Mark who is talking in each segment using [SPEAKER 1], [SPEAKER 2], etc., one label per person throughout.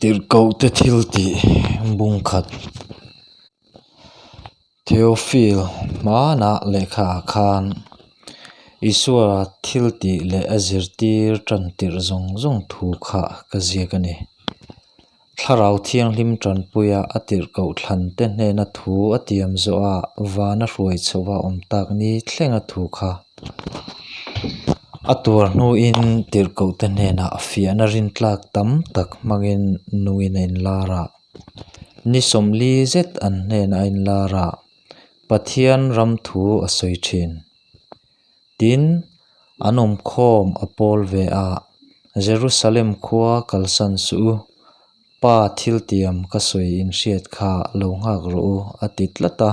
[SPEAKER 1] Tirhkohte thiltih bung khat Theophil hmanah lehkhaah khan Isua thiltih leh a zirtir tan tirh zawng zawng thu kha ka ziak a ni. Thlarau Thianghlim tanpuia a tirhkoh thlante hnena thu a tiam zawha vana hruai chhoha awm tak ni thlenga thu kha a tuar hnuin tirhkohte hnenah fiahna rintlak tam tak hmangin nungin a inlar a. Ni 40 zet an hnenah a inlar a, Pathian ram thu a sawi thin. Tin, an awmkhawm a pawl ve a, Jerusalem khua kalsan suh u, Pa thiltiam ka sawi inhriat kha lo nghak rawh u, a ti tlat a.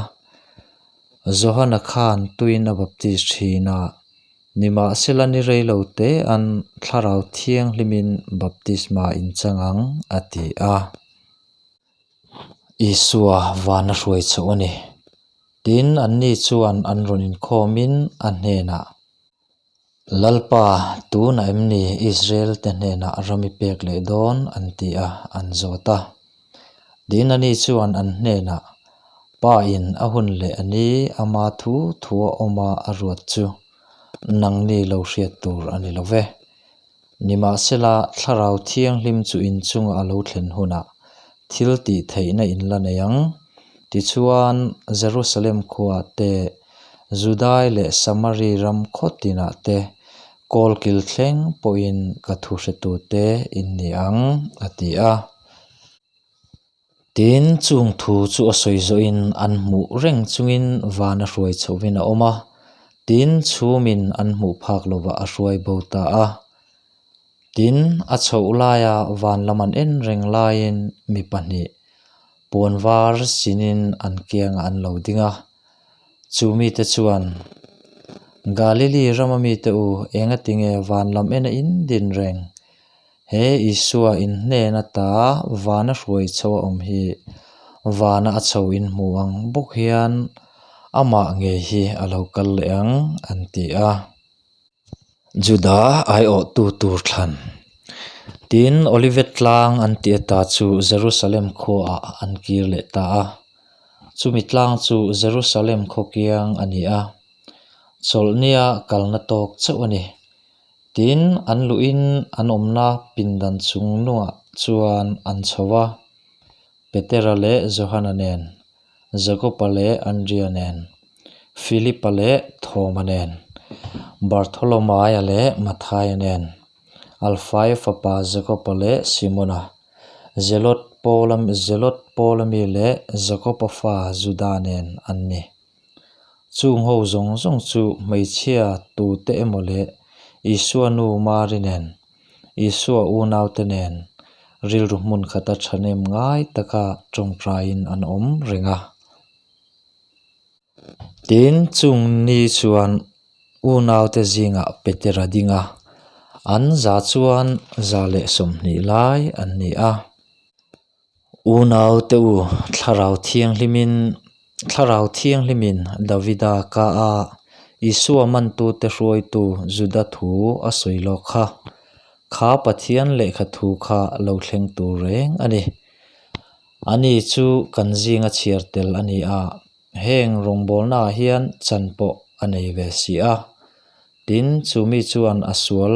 [SPEAKER 1] Johana khan tuin a baptis thin a, nimahsela ni rei lo te an Thlarau Thianghlimin baptisma inchang ang, a ti a. Isua vana hruai chhoh a ni. Tin, anni chuan an rawn inkhawmin a hnenah, Lalpa, tunah em ni Israel te hnenah ram i pek leh dawn? an ti a, an zawt a. Tin, ani chuan an hnenah, Pa in a hun leh a ni ama thu thua awma a ruat chu nangni lo hriat tur a ni lo ve. Nimahsela, Thlarau Thianghlim chu inchunga a lo thlen hunah thil tih theihna in la nei ang. Tichuan, Jerusalem khuaah te, Judai leh Samari ram khaw tinah te kawlkil thleng pawhin ka thu hretute in ni ang, a ti a. Tin, chung thu chu a sawi zawhin an hmuh reng chungin van a hruai chhohvin a awm a, tin, chhumin an hmuh phak lovah a hruai bo ta a. Tin, a chhoh laia van lam an en reng laiin mi pahnih puan var sinin an kiangah an lo ding a. Chu mite chuan, Galili rama mite u, engatinge van lam ena in din reng? He Isua in hnen ata vana hruai chho a awm hi vana a chho in hmu ang bawk hian amah ngei hi a lo kal leh ang an ti a. Juda aiawhtu tur thlan. Tin, Olivet tlang an tih ata chu Jerusalem khuaah an kir leh ta a. Chumi tlang chu Jerusalem khaw kiang a ni a, chawlhnia kalna tawk chauh a ni. Tin, an luhin an awmna pindan chung nungah chuan an chho a, Petera leh Johana nen, Jakoba leh Andria nen, Filipa leh Thoma nen, Bartholomaia leh Mathaia nen, Alfaia fapa Jakoba leh Simona, Zelot pawla Zelot pawla mi leh Jakoba fa Juda nen an ni. Chung ho zawng zawng chu hmeichhia tute emaw leh Isua nu Mari nen, Isua unaute nen rilru hmun khata thahnem ngai taka tawngtaiin an awm reng a. Tin, chung ni chuan unaute zingah Petera ding a, an za chuan 120 lai an ni a. Unaute u, Thlarau Thianghlimin Thlarau Thianghlimin Davida ka a, Isua mantute hruaitu Juda thu a sawi lawk kha. Kha Pathian lehkha thu kha lo thleng tur reng a ni. Ani chu kan zinga chhiar tel a ni a, heng rawngbawlnaah hian chan pawh a nei ve si a. Tin, chu mi chuan a sual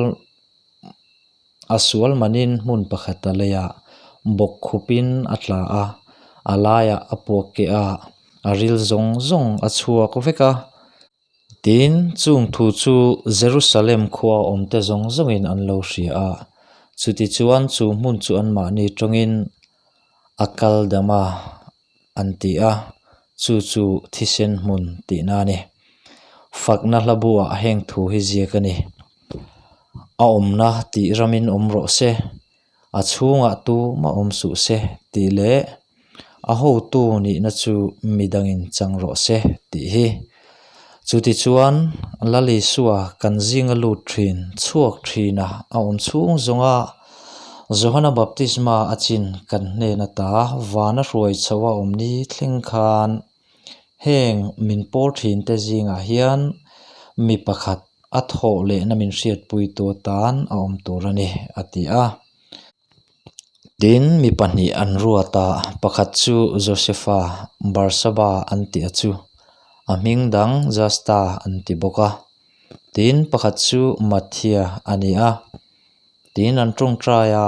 [SPEAKER 1] A sual manin hmun pakhat a lei a, bawk khupin a tla a, a laiah a puak keh a, a ril zawng zawng a chhuak vek a. Tin, chung thu chu Jerusalem khua awmte zawng zawngin an lo hria a, chutichuan chu hmun chu anmahni tawngin a kal dam a, an ti a, chu chu thisen hmun tihna a ni. Fakna hla buah heng thu hi ziak a ni. A awmna tih ramin awm rawh se, a chhungah tu mah awm suh se tih leh a hotu nihna chu midangin chang rawh se tih hi. Chutichuan Lalisua kan zinga lut thin, chhuak thina a awm chhung zawnga Johana baptisma a chin kan hnen ata vana hruai chho a awm ni thleng khan heng min pawl thin te zingah hian mi pakhat a thawh lehna min hriatpui tu atan a awm tur a ni a ti a. Tin, mi pahnih an ruat a, pakhat chu Josefa, Barsaba an tih a chu, a hming dang Justa an ti bawk a. Tin, pakhat chu Matthia a ni a. Tin, an tawngtai a,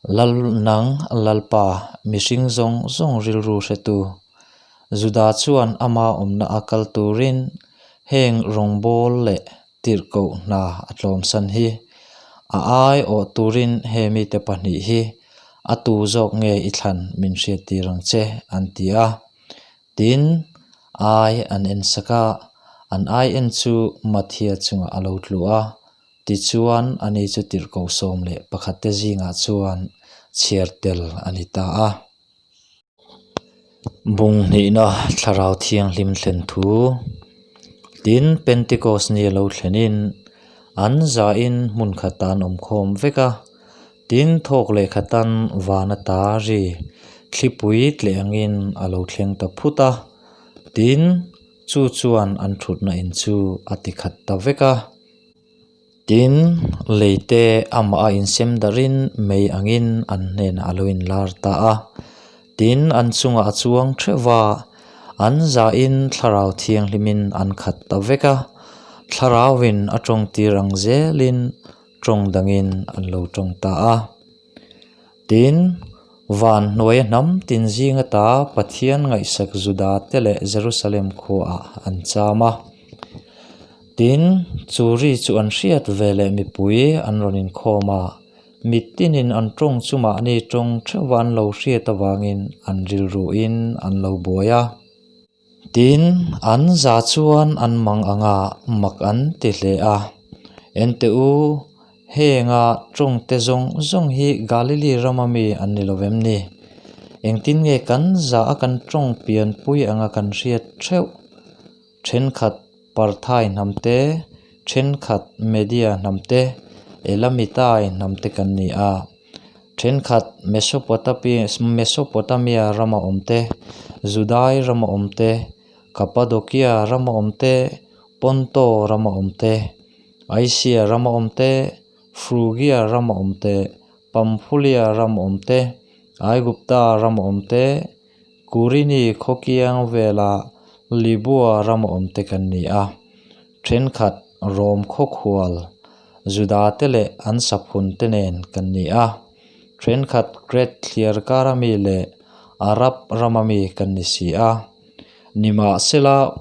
[SPEAKER 1] Lal nang Lalpa, mihring zawng zawng rilru hretu, Juda chuan ama awmna a kal turin heng rawngbâwl leh tirhkoh hna a tlawmsan hi. A ai awh turin he mite pahnih hi a tu zawk nge i thlan min hriattir ang che, an ti a. Tin, ai an en sak a, an ai en chu Matthia chungah a lo tlu a, tichuan ani chu tirhkoh 11 te zingah chuan chhiar tel a ni ta a. Bung hnihna Thlarau Thianghlim thlen thu Tin, Pentecost ni a lo thlenin an zahin hmun khatah an awm khawm vek a. Tin, thawk leh khatan van ata ri thlipui tleh angin a lo thleng ta phut a. Tin, chu chuan an thutna in chu a ti khat ta vek a. Tin, leite amah a insem darhin mei angin an hnenah a lo inlar ta a. Tin, an chungah a chuang theuh va, an zahin Thlarau Thianghlimin an khat ta vek a. Thlarauin a tawngtir ang zelin tawng dangin an lo tawng ta a. Tin, van hnuaia hnam tin zing ata Pathian ngaihsak Juda te leh Jerusalem khuaah an cham a. Tin, chu ri chu an hriat ve leh mipui an rawn inkhawm a, mitinin an tawng chu mahni tawng theuhva an lo hriat avangin an rilruin an lo buai a. Tin, an za chuan an mang ang a, mak an ti hle a. Enteh u, henga tawngte zawng zawng hi Galili rama mi an ni lo vem ni? Engtin nge kan za a kan tawng pianpui anga kan hriat theuh? Thenkhat Parthai hnam te, thenkhat Media hnam te, Elamitai hnam te kan ni a. Thenkhat Mesopotamia rama awm te, Judai rama awm te, Kapadokia rama awm te, Ponto rama awm te, Asia rama awm te, Frugia rama awm te, Pamphulia rama awm te, Aigupta rama awm te, Kurini khawkiang vela Libua rama awm te kan ni a. Thenkhat Rom khawkhual Juda te leh an saphun te nen kan ni a, thenkhat Kret thliar kara mi leh Arab rama mi kan ni si a. Nimahsela,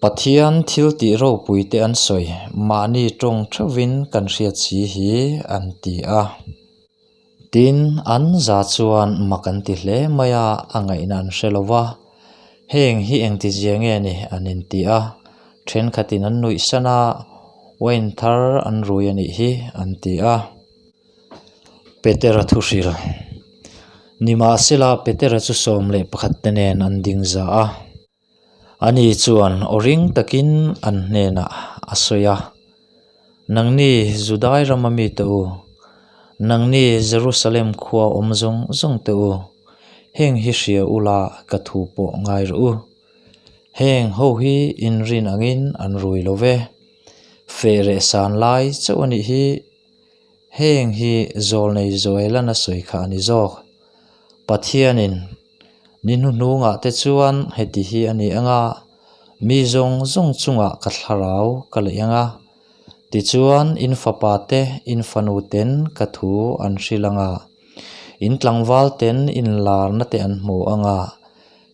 [SPEAKER 1] Pathian thil tih ropui te an sawi mahni tawng theuhin kan hriat si hi an ti a. Tin, an za chuan mak an ti hle mai a, a ngaihna an hre lo va. Heng hi engtizia nge ni an inti a, thenkhatin an nuih san a, wine thar an rui a nih hi an ti a. Petera thuhril Nimahsela Petera chu 11 te nen an ding za a. Ani chuan aw ring takin an hnenah a sawi a, Nangni Judai rama mite u, nangni Jerusalem khua awm zawng zawng te u, heng hi hria ula ka thu pawh ngai rawh u. Heng ho hi inrin angin an rui lo ve. Feh reh san lai chauh a nih hi. Heng hi zawlnei Joelana sawi kha a ni zawk. Pathianin Ni hnuhnungah te chuan heti hi a ni ang a, mi zawng zawng chungah ka thlarau ka leih ang a, tichuan in fapa te, in fanu ten ka thu an hrilh ang a, in tlangval ten in larna te an hmu ang a,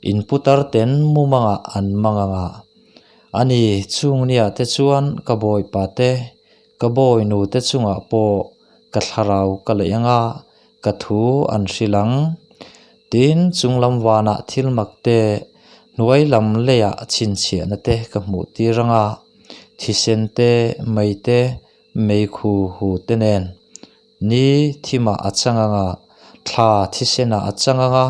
[SPEAKER 1] in putar ten mumangah an mang ang a. Ani chung niah te chuan ka bawipa te, ka bawinu te chungah pawh ka thlarau ka leih ang a, ka thu an hrilh ang. Tin, chung lam vanah thil mak te, hnuai lam leiah chhinchhiahna te ka hmuh tir ang a, thisen te, mei te, meikhu hu te nen. Ni thimah a chang ang a, thla thisenah a chang ang a,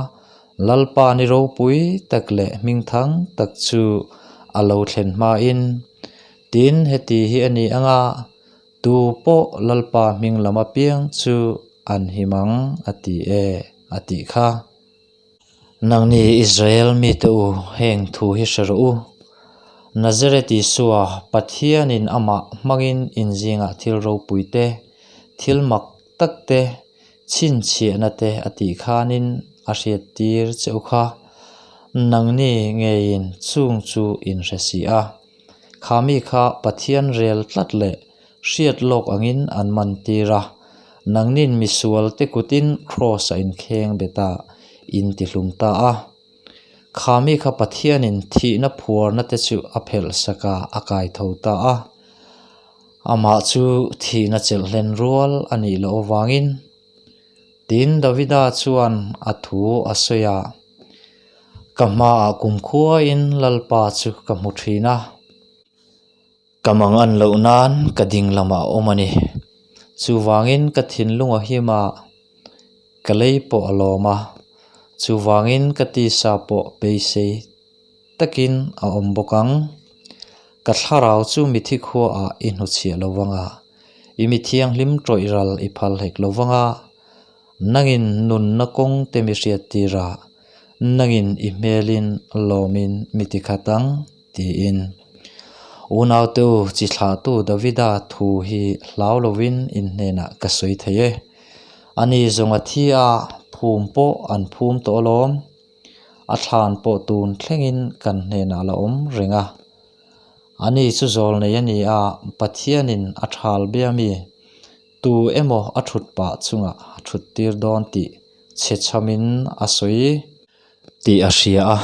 [SPEAKER 1] Lalpa ni ropui tak leh hmingthang tak chu a lo thlen hmain. Tin, heti hi a ni ang a, Tu pawh Lalpa hming lam apiang chu an him ang a ti e, a tih kha. Nangni Israel mite u, heng thu hi hre rawh u. Nazareth Isua, Pathianin amah hmangin in zingah thil ropui te, thil mak tak te, Chhinchhiahna te a tih khanin a hriattir che u kha. Nangni ngeiin chung chu in hre si a. Kha mi kha Pathian rel tlat leh hriat lawk angin an man tir a. Nangnin misual te kutin Kraws a inkheng bet a, in tihlum ta a. Kha mi kha Pathianin thihna phuarna te chu a phelh sak a, a kai tho ta a. Amah chu thihna chelh hlen rual a nih loh avangin tin Davida chuan a thu a sawi a, Ka hmaah kumkhuain Lalpa chu ka hmu thin a, ka mangan loh nan ka ding lamah a awm a ni. Chuvangin ka thinlung a him a, ka lei pawh a lawm a, chuvangin ka tisa pawh beisei takin a awm bawk ang. Ka thlarau chu mithi khuaah i hnuchhiah lo vang a, i mi thianghlim tawih ral i phal hek lo vang a, nangin nunna kawng te mi hriattir a, nangin i hmelin lawmin mi tikhat ang, tiin. Unaute u, chi thlahtu Davida thu hi hlau lovin in hnenah ka sawi thei e. Ani zawng a thi a, phum pawh an phum tawh alawm. A thlan pawh tun thlengin kan hnenah la awm reng a. Ani chu zawl nei a ni a, Pathianin a thal bia mi, tu emaw a thut pah chungah a thut tir dawn tih chhe chhamin a sawi tih a hria a.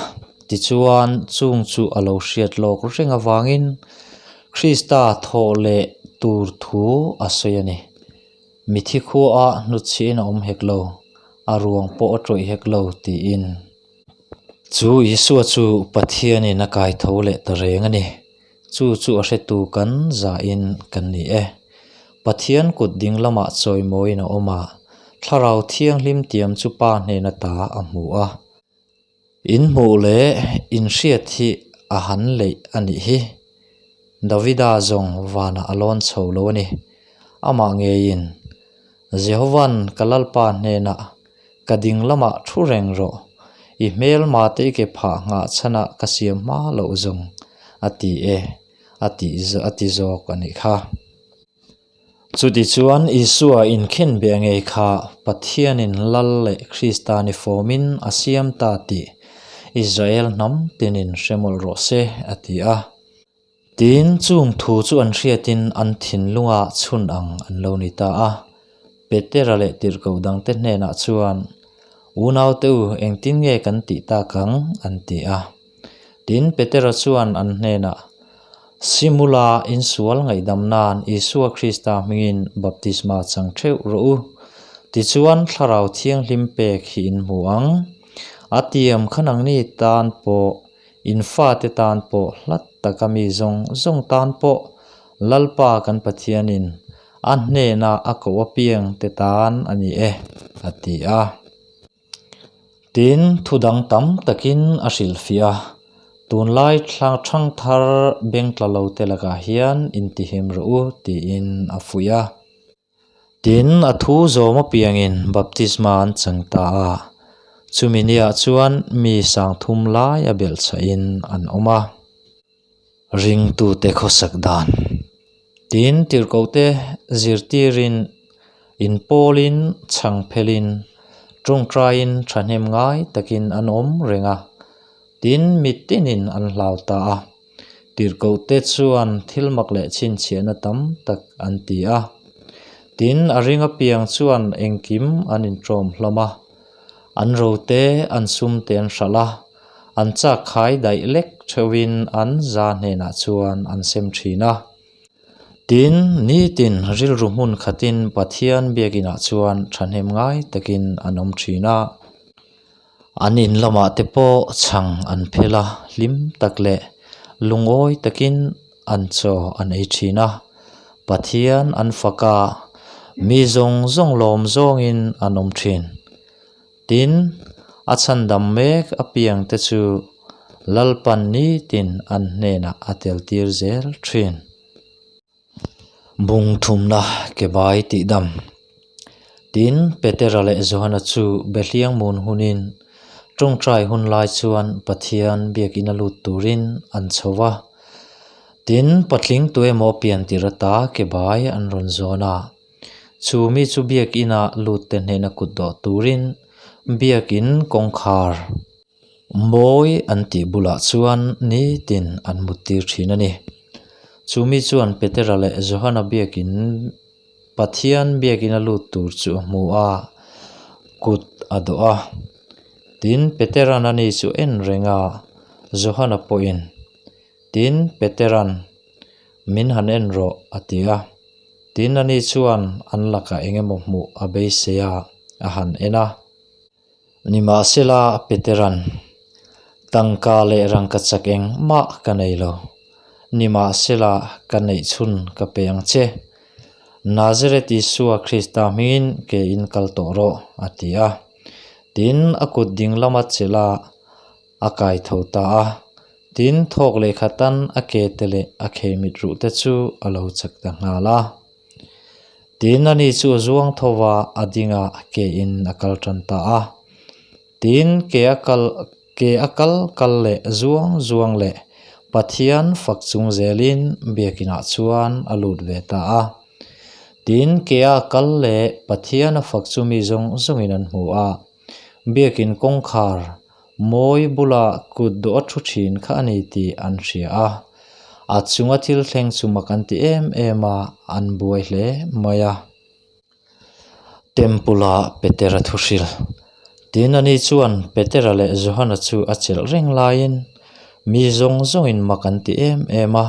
[SPEAKER 1] Tichuan, chung chu a lo hriat lawk reng avangin Krista thawh leh tur thu a sawi a ni. Mithi khuaah hnutchhiin a awm hek lo, a ruang pawh a tawih hek lo, tiin. Chu Isua chu Pathianin a kai tho leh ta reng a ni. Chu chu a hretu kan zahin kan ni e. Pathian kut ding lamah chawimawiin a awm a, Thlarau Thianghlim tiam chu Pa hnena ta a hmu a. In hmuh leh in hriat hi a han leih a nih hi. Davida zawng vanah a lawn chho lo a ni. Amah ngeiin, Jehova'n ka Lalpa hnenah, Ka ding lamah thu reng rawh, i hmelma te i ke phah nghah chhanah ka siam hma loh zawng, a ti e, a tih a ti zawk a nih kha. Chutichuan, Isua inkhenbeh ngei kha Pathianin Lal leh Krista ni fawmin a siam ta tih Israel hnam tinin hre mawlh rawh se, a ti a. Tin, chung thu chu an hriatin an thinlunga chhun ang an lo ni ta a. Petera leh tirhkoh dangte hnenah chuan, Unaute u, engtin nge kan tih tak ang? an ti a. Tin, Petera chuan an hnenah, Simula insual ngaihdam nan Isua Krista hmingin baptisma chang theuh rawh u. Tichuan, Thlarau Thianghlim pek hi in hmu ang. A tiam kha nangni tan pawh, in fate tan pawh, hlat taka mi zawng zawng tan pawh Lalpa kan Pathianin a hnena a koh apiang te tan a ni e, a ti a. Tin, thu dang tam takin a hrilhfiah a, Tunlai thangthar beng tla lo te lakah hian intihim rawh u tiin a fuih a. Tin, a thu zawm apiangin baptisma an chang ta a, chumi niah chuan mi sangthum lai a belhchhahin an awm a. Ringtute khawsak dan. Tin, tirhkohte zirtirin, inpawlin, chhangphelin, tawngtaiin thahnem ngai takin an awm reng a. Tin, mitinin an hlau ta a. Tirhkohte chuan thil mak leh chhinchhiahna tam tak an ti a. Tin, a ring apiang chuan engkim an inṭawm hlawm a. An rote, an sumte an hralh a. An chak khai daih lek theuhin an za hnenah chuan an sem thin a. Tin, nitin rilru hmun khatin Pathian biakinah chuan thahnem ngai takin an awm thin a. An in lamah te pawh chhang an phel a, hlim tak leh lungawi takin an chaw an ei thin a. Pathian an fak a, mi zawng zawng lawm zawngin an awm thin. Tin, a chhandam mek apiangte chu Lalpan nitin an hnenah a teltir zel thin. Bung thumna ke bai tih dam. Tin, Petera leh Johana chu Behliang mun hunin tawngtai hun lai chuan Pathian biakina lut turin an chho va. Tin, patling tuemaw pian tir ata ke bai an rawn zawn a. Chu mi chu biakina lutte hnena kut dawh turin biakin kawngkhar mawi an tih bulah chuan nitin an muttir thin a ni. Chu mi chuan Petera leh Johana biakin Pathian biakina lut tur chu a hmu a, kut a dawh a. Tin, Petera'n ani chu en reng a, Johana pawhin, Tin, Petera'n, Min han en rawh, a ti a. Tin, ani chuan an lakah eng emaw hmuh a beisei a, a han en a. Nimahsela, Petera'n, Tangka leh rangkachak engmah ka nei lo. Nimahsela, ka neih chhun ka pe ang che. Nazareth Isua Krista hmingin ke in kal tawh rawh, a ti a. Tin, a kut ding lama chelh a, a kai tho ta a. Tin, thawk leh khatan a ke te leh a kheimit ruh te chu a lo chak ta nghal a. Tin, ani chu a zuang tho va, a ding a, ke in a kal tan ta a. Tin, ke a kal, ke a kal kal leh zuang zuang leh Pathian fak chung zelin biakinah chuan a lut ve ta a. Tin, ke a kal leh Pathian a fak chu mi zawng zawngin an hmu a. Biakin kawngkhar mawi bula kut dawh a thu thin kha a ni tih an hria a, a chunga thil thleng chu mak an ti em em a, an buai hle mai a. Temple-a Petera thu hrilh. Tin, ani chuan Petera leh Johana chu a chelh reng laiin mi zawng zawngin mak an ti em em a,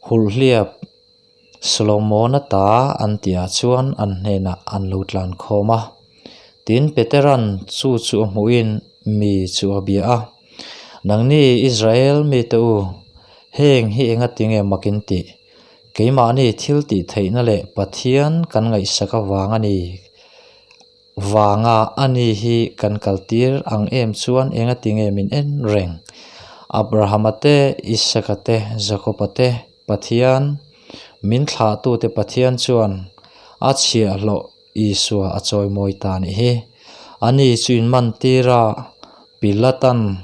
[SPEAKER 1] hulhliap Solomona ta an tihah chuan an hnenah an lo tlan khawm a. Tin, Petera'n chu chu a hmuhin mi chu a bia a, Nangni Israel mite u, heng hi engatinge mak in tih? Keimahni thil tih theihna leh Pathian kan ngaihsak avang a ni. Vanga a ni hi kan kaltir ang em chuan engatinge min en reng? Abrahama te, Isaka te, Jakoba te Pathian, min thlahtute Pathian chuan a chhiahhlawh Isua a chawimawi ta nih hi. Ani chu inmantir a, Pilatan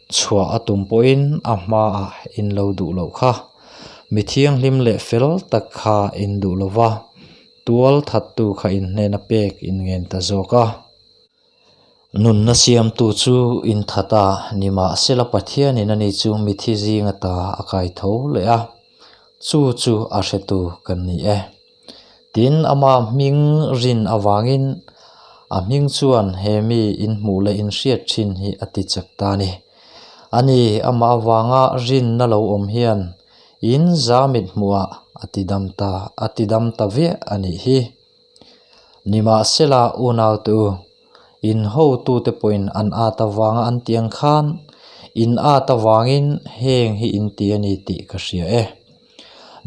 [SPEAKER 1] chhuah a tum pawhin a hmaah in lo duh loh kha. Mi thianghlim leh fel tak kha in duh lo va. Tual thattu kha in hnena pek in ngen ta zawk a. Nunna siamtu chu in that a, nimahsela Pathianin ani chu mithi zinga ta a kai tho leh a, chu chu a hretu kan ni e. Tin, ama hming rin avangin a hming chuan he mi in hmuh leh in hriat thin hi a ti chak ta a ni. Ani, amah avanga rinna lo awm hian In za mit hmuhah a ti dam ta, a ti dam ta viah a nih hi. Nimahsela unaute u, in hotute pawhin an at avanga an tih ang khan, in at avangin heng hi in ti a ni tih ka hria e.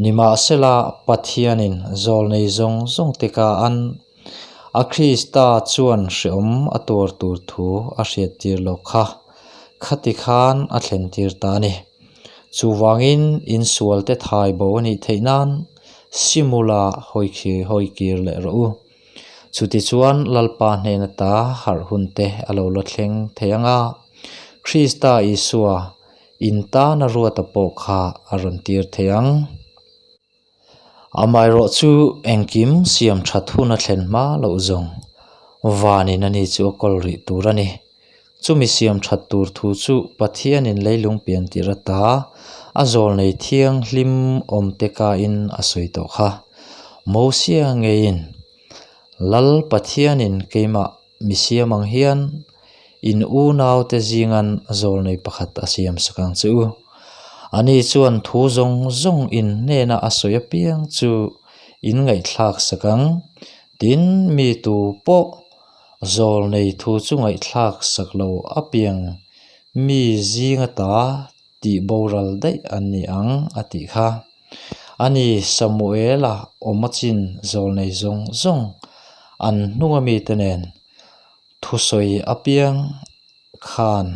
[SPEAKER 1] Nimahsela Pathianin zawlnei zawng zawng te ka an, a Krista chuan hreawm a tuar tur thu a hriattir lawk kha, khati khan a thlentir ta a ni. Chuvangin insualte thai bo a nih theih nan Simula hawi hawi kir leh rawh u. Chutichuan Lalpa hnena ta harh hun te a lo la thleng thei ang a, Krista Isua in tana ruata pawh kha a rawn tir thei ang. Amaherawh chu engkim siam that hun a thlen hma loh zawng vanin ani chu a kawl rih tur a ni. Chumi siam that tur thu chu Pathianin leilung pian tir ata a zawlnei thianghlim awmte kain a sawi tawh kha. Mosia ngeiin Lal Pathianin keimah mi siam ang hian in unaute zingan zawlnei pakhat a siam sak ang che u. Ani chuan thu zawng zawng in hnena a sawi apiang chu in ngaihthlak sak ang. Tin, mi tu pawh zawlnei thu chu ngaihthlak sak lo apiang mi zinga ta tih boral daih an ni ang a tih kha. A ni, Samuela awm a chin zawlnei zawng zawng an hnunga mite nen thusawi apiang khan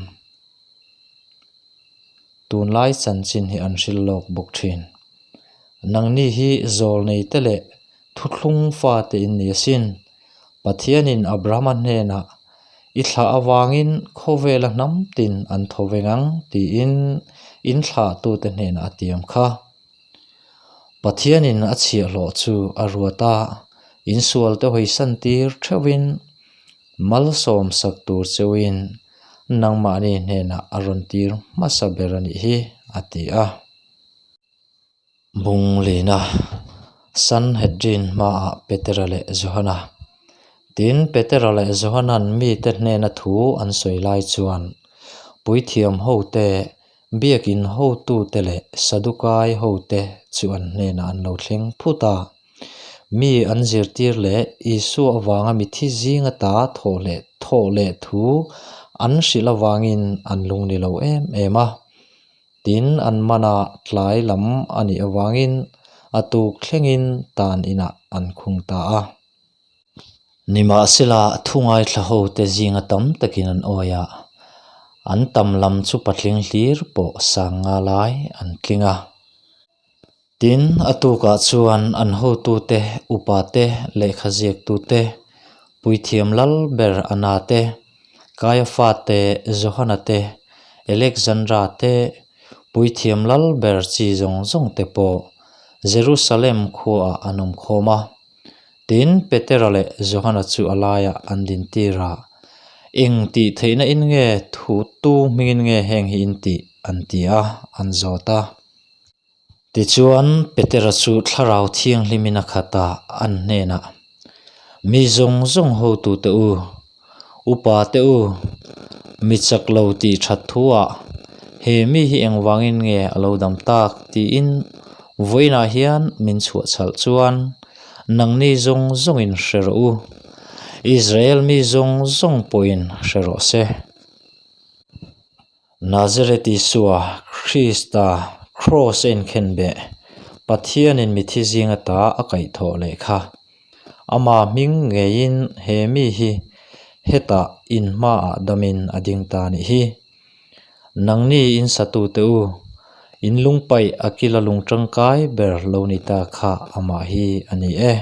[SPEAKER 1] tunlai chanchin hi an hrilh lawk bawk thin. Nangni hi zawlnei te leh thuthlung fate in ni asin. Pathianin Abrahama hnenah, I thlah avangin khawvela hnam tin an tho veng ang, tiin in thlahtute hnenah a tiam kha. Pathianin a chhiahhlawh chu a ruat a. Insualte hawisan tir theuhin malsawm sak tur cheuhin nangmahni hnenah a rawn tir hmasa ber a nih hi, a ti a. Bunglina, Sanhedrin hmaah Petera leh Johana. Tin, Petera leh Johana'n mite hnena thu an sawi lai chuan puithiam hote, biakin hotute leh Sadukai hote chu an hnenah an lo thleng phut a. Mi an zirtir leh Isua avanga mithi zinga ta thawh leh thawh leh thu an hrilh avangin an lungni lo em em a. Tin, an mana tlai lam a nih avangin a tuk thlengin tan inah an khung ta a. Nimahsela, thu ngaithla hote zinga tam takin an awi a, an tam lam chu patling hlir pawh sang nga lai an tling a. Tin, a tukah chuan an hotute, upate, lehkha ziaktute, puithiam lal ber Anna te, Kaiafa te, Johana te, Alexandra te, puithiam lal ber chi zawng zawng te pawh Jerusalem khuaah an awm khawm a. Tin, Petera leh Johana chu a laiah an dintir a, Eng tih theihna in nge thu tu hmingin nge heng hi in tih? an ti a, an zawt a. Tichuan, Petera chu Thlarau Thianghlimin a khat a, an hnenah, Mi zawng zawng hotute u, upa te u, mi chak lo tih that thuah he mi hi engvangin nge a lo dam tak tiin vawiinah hian min chhuah chhalh chuan nangni zawng zawngin hre rawh u, Israel mi zawng zawng pawhin hre rawh se. Nazareth Isua, Krista, Kraws a inkhen beh, Pathianin mithi zing ata a kaihthawh leh kha. Ama hming ngeiin he mi hi hetah in hmaah damin a ding ta nih hi. Nangni in satute u, in lungpaih a kila lung tangkai ber lo ni ta kha amah hi a ni e.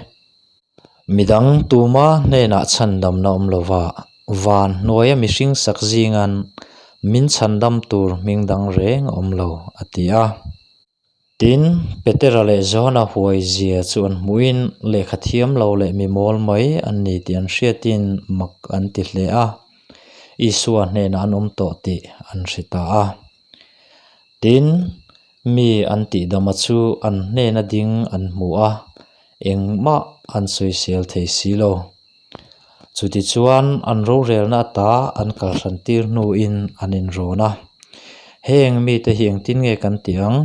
[SPEAKER 1] Midang tuma hnenah chhandamna awm lova van hnuaia mihring sak zingan min chhandam tur hming dang reng a awm lo, a ti a. Tin, Petera leh Johana huai zia chu an hmuhin lehkha thiam lo leh mi mawl mai an ni tih an hriatin mak an ti hle a, Isua hnenah an awm tawh tih an hre ta a. Tin, mi an tihdama chu an hnena ding an hmu a, engmah an sawisel thei si lo. Chutichuan an rorelna ata an kalhran tir hnuin an inrawn a, Heng mite hi engtin nge kan tih ang?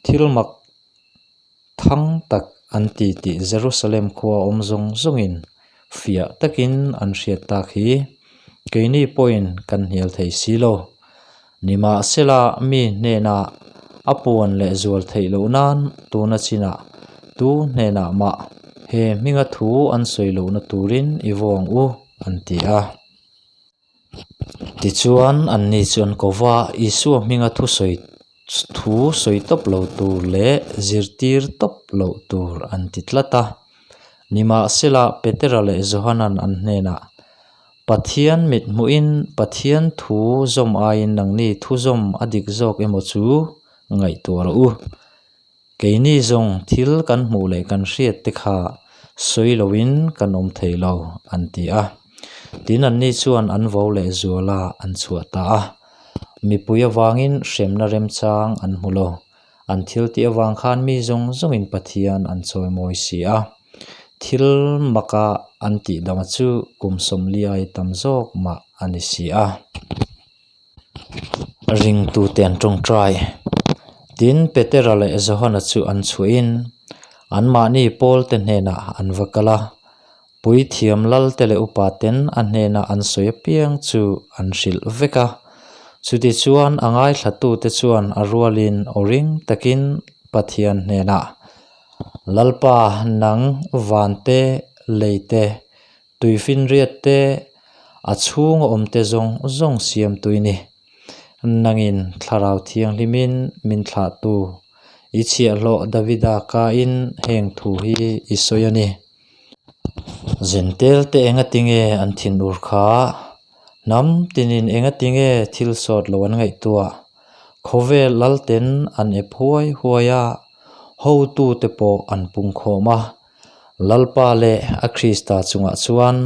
[SPEAKER 1] Thil mak thang tak an ti tih Jerusalem khua awm zawng zawngin fiah takin an hriat tak hi keini pawhin kan hnial thei si lo. Nimahsela mi hnenah a puan leh zual theih loh nan tuna chinah tu hnenah mah he hminga thu an sawi lohna turin i vawng u an ti a. Tichuan anni chu an ko va, Isua hminga thusawi thu sawi tawp lo tur leh zirtir tawp loh tur an ti tlat a. Nimahsela Petera leh Johana'n an hnenah, Pathian mit hmuhin Pathian thu zawm aiin nangni thu zawm a dik zawk emaw chu ngaihtuah rawh u. Keini zawng thil kan hmuh leh kan hriat te kha sawi loin kan awm thei lo, an ti a. Tin anni chuan an vo leh zual a, an chhuah ta a. Mipui avangin hremna remchang an hmu lo. An thil tih avang khan mi zawng zawngin Pathian an chawimawi si a. Thil maka an tih danga chu kum sawmliai tam zawk mah a ni si a. Ringtute an tawngtai. Tin, Petera leh Johana chu an chhuahin anmahni pawlte hnenah an va kal a. Puithiam lalte leh upaten a hnena an sawi apiang chu an hrilh vek a. Chutichuan a ngaithlatute chuan a rualin aw ring takin Pathian hnenah, Lalpa, nang vante, leite, Tuifinriat te, a chhunga awm te zawng zawng siam tui ni. Nangin Thlarau Thianghlimin min thlahtu i chhiahhlawh Davida kain heng thu hi i sawi a ni. Zentel te engatinge an thinur kha? Hnam tinin engatinge thil sawt lo an ngaihtuah? Khawvel lalten an ep huai huai a, hotute pawh an pungkhawm a. Lalpa leh a Krista chungah chuan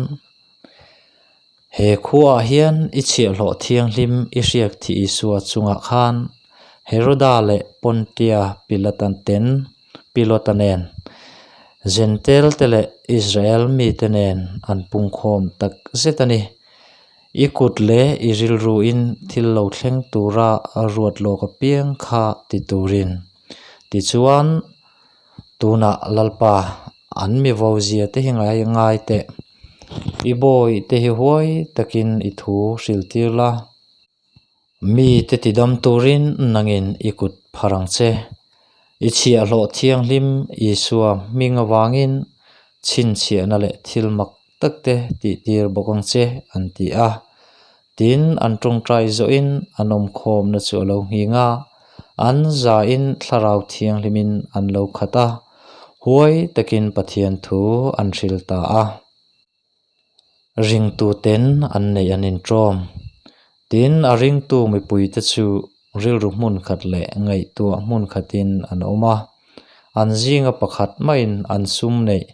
[SPEAKER 1] he khuaah hian i chhiahhlawh thianghlim i hriak thih Isua chungah khan Heroda leh Pontia Pilata ten Pilota nen Jentail te leh Israel mite nen an pungkhawm tak zet a ni. I kut leh i rilruin thil lo thleng tura ruat lawk apiang kha ti turin. Tichuan, tunah Lalpa an mi vo zia te hi ngai ngai teh. I bawi te hi huai takin i thu hriltir la. Mi te tidam turin nangin i kut phar ang che. I chhiahhlawh thianghlim Isua hming avangin chhinchhiahna leh thil mak tak te tihtir bawk ang che, an ti a. Tin, an tawngtai zawhin an awmkhawmna chu a lo nghing a, an zain Thlarau Thianghlimin an lo khat a, huai takin Pathian thu an hril ta a. Ringtuten an neih an inṭawm. Tin, a ringtu mipuite chu rilru hmun khat leh ngaihtuah hmun khatin an awm a, an zinga pakhat maiin an sum neih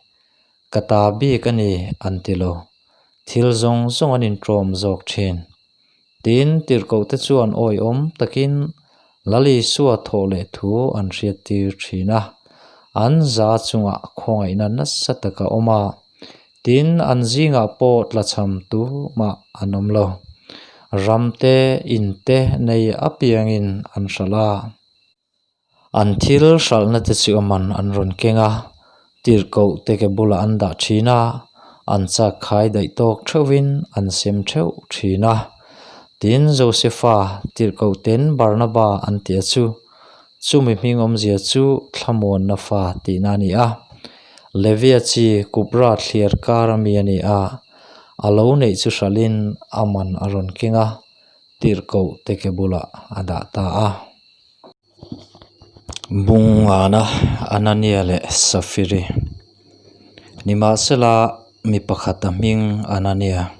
[SPEAKER 1] ka ta bik a ni an ti lo. Thil zawng zawng an inṭawm zawk ṭhin. Tin, tirhkohte chuan awihawm takin Lal Isua thawh leh thu an hriattir thin a, an za chungah khawngaihna nasa tak a awm a, tin, an zingah pawh tlachham tumah an awm lo. Ram te, in te nei apiangin an hralh a. An thil hralhna te chu a man an rawn keng a, tirhkoh te ke bulah an dah thin a, an chak khai daih tawk theuhin an sem theuh thin a. Tin, Josefa tirhkoh ten Barnaba an tih a chu, chumi hming awmzia chu thlamuanna fa tihna a ni a. Levia chi Kupra thliar kar ami a ni a, a lo neih chu hralhin a man a rawn keng a, tirhkoh te ke bulah a dah ta a. Bungana Anania leh Safiri Nimahsela mi pakhat a hming Anania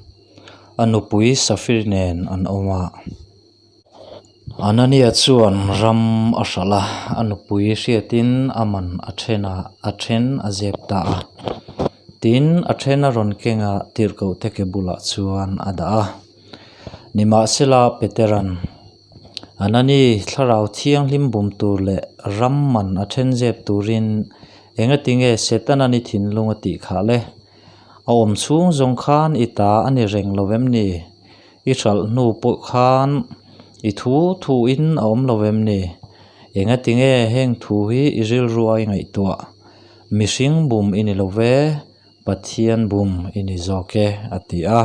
[SPEAKER 1] a nupui Safiri nen an awm a. Anania chuan ram a hralh a, a nupui hriatin a man a then a, a then a zep ta a. Tin, a then a rawn keng a, tirhkoh te ke bulah chuan a dah a. Nimahsela Petera'n Anani thlarau thianghlim bum tur leh ram man a then zep turin engatinge Setanan i thinlung a tih khah le? A awm chhung zawng khan i ta a ni reng lo vem ni? I hralh hnu pawh khan i thu thuin a awm lo vem ni? Engatinge heng thu hi i rilru a i ngaihtuah? Mihring bum i ni lo ve. Pathian bum i ni zawk e, a ti a.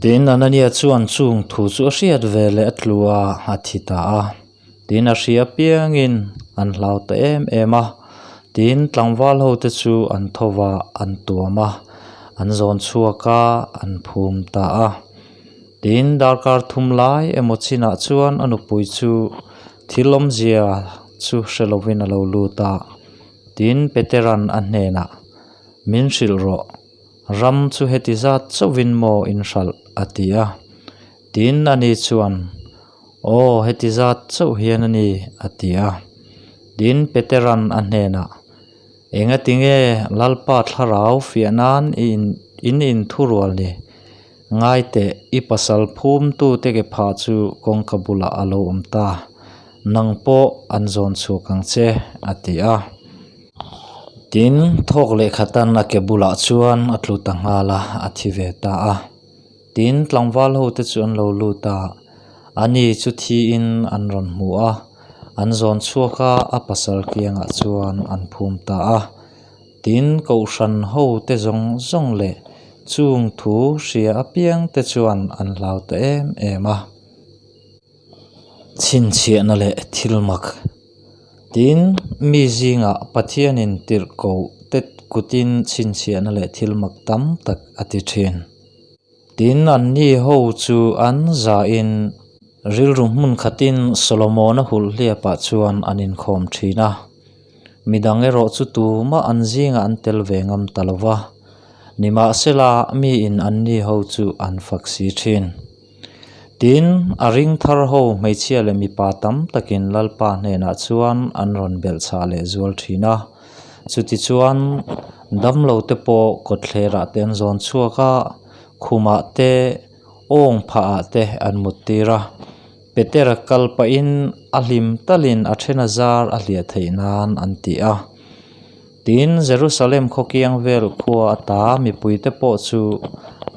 [SPEAKER 1] Tin, Anania chuan chung thu chu a hriat ve leh a tlu a, a thi ta a. Tin, a hria piangin an hlau ta em em a. Tin, tlangval ho te chu an tho va, an tuam a, an zawn chhuak a, an phum ta a. Tin, darkar thum lai emaw chinah chuan a nupui chu thil awmzia chu hre lovin a lo lut a. Tin, Petera'n a hnenah, Min hrilh rawh, ram chu heti zat chauhin maw in hralh? a ti a. Tin, ani chuan, Aw, heti zat chauh hian a ni, a ti a. Tin, Petera'n a hnenah, Engati nge Lalpa thlarau fiah nan i in inthurual ni? Ngai teh, i pasal phumtute ke phah chu kawngka bulah a lo awm ta. Nang pawh an zawn chhuak ang che, a ti a. Tin, thawk leh khatan a ke bulah chuan a tlu ta nghal a, a thi ve ta a. Tin, tlangval hote chu an lo lut a, ani chu thiin an rawn hmu a, an zawn chhuak a, a pasal kiangah chuan an phum ta a. Tin, Kohhran hote zawng zawng leh chung thu hria apiangte chuan an hlau ta em em a. Chhinchhiahna leh thil mak. Tin, mi zingah Pathianin tirhkoh te kutin chhinchhiahna leh thil mak tam tak a ti thin. Tin, anni ho chu an zahin rilru hmun khatin Solomona hulhliapah chuan an inkhawm thin a. Midang erawh chu tumah an zingah an tel ve ngam ta lo va, nimahsela miin anni ho chu an fak si thin. Tin, a ring thar ho hmeichhia leh mipa tam takin Lalpa hnenah chuan an rawn belhchhah leh zual thin a. Chutichuan, damlote pawh kawtthlerah te an zawn chhuak a, khumah te, awng phahah te an muttir a. Petera kal pahin a hlim talin a then a zar a hliah theih nan an ti a. Tin, Jerusalem khaw kiang vel khua ata mipuite pawh chu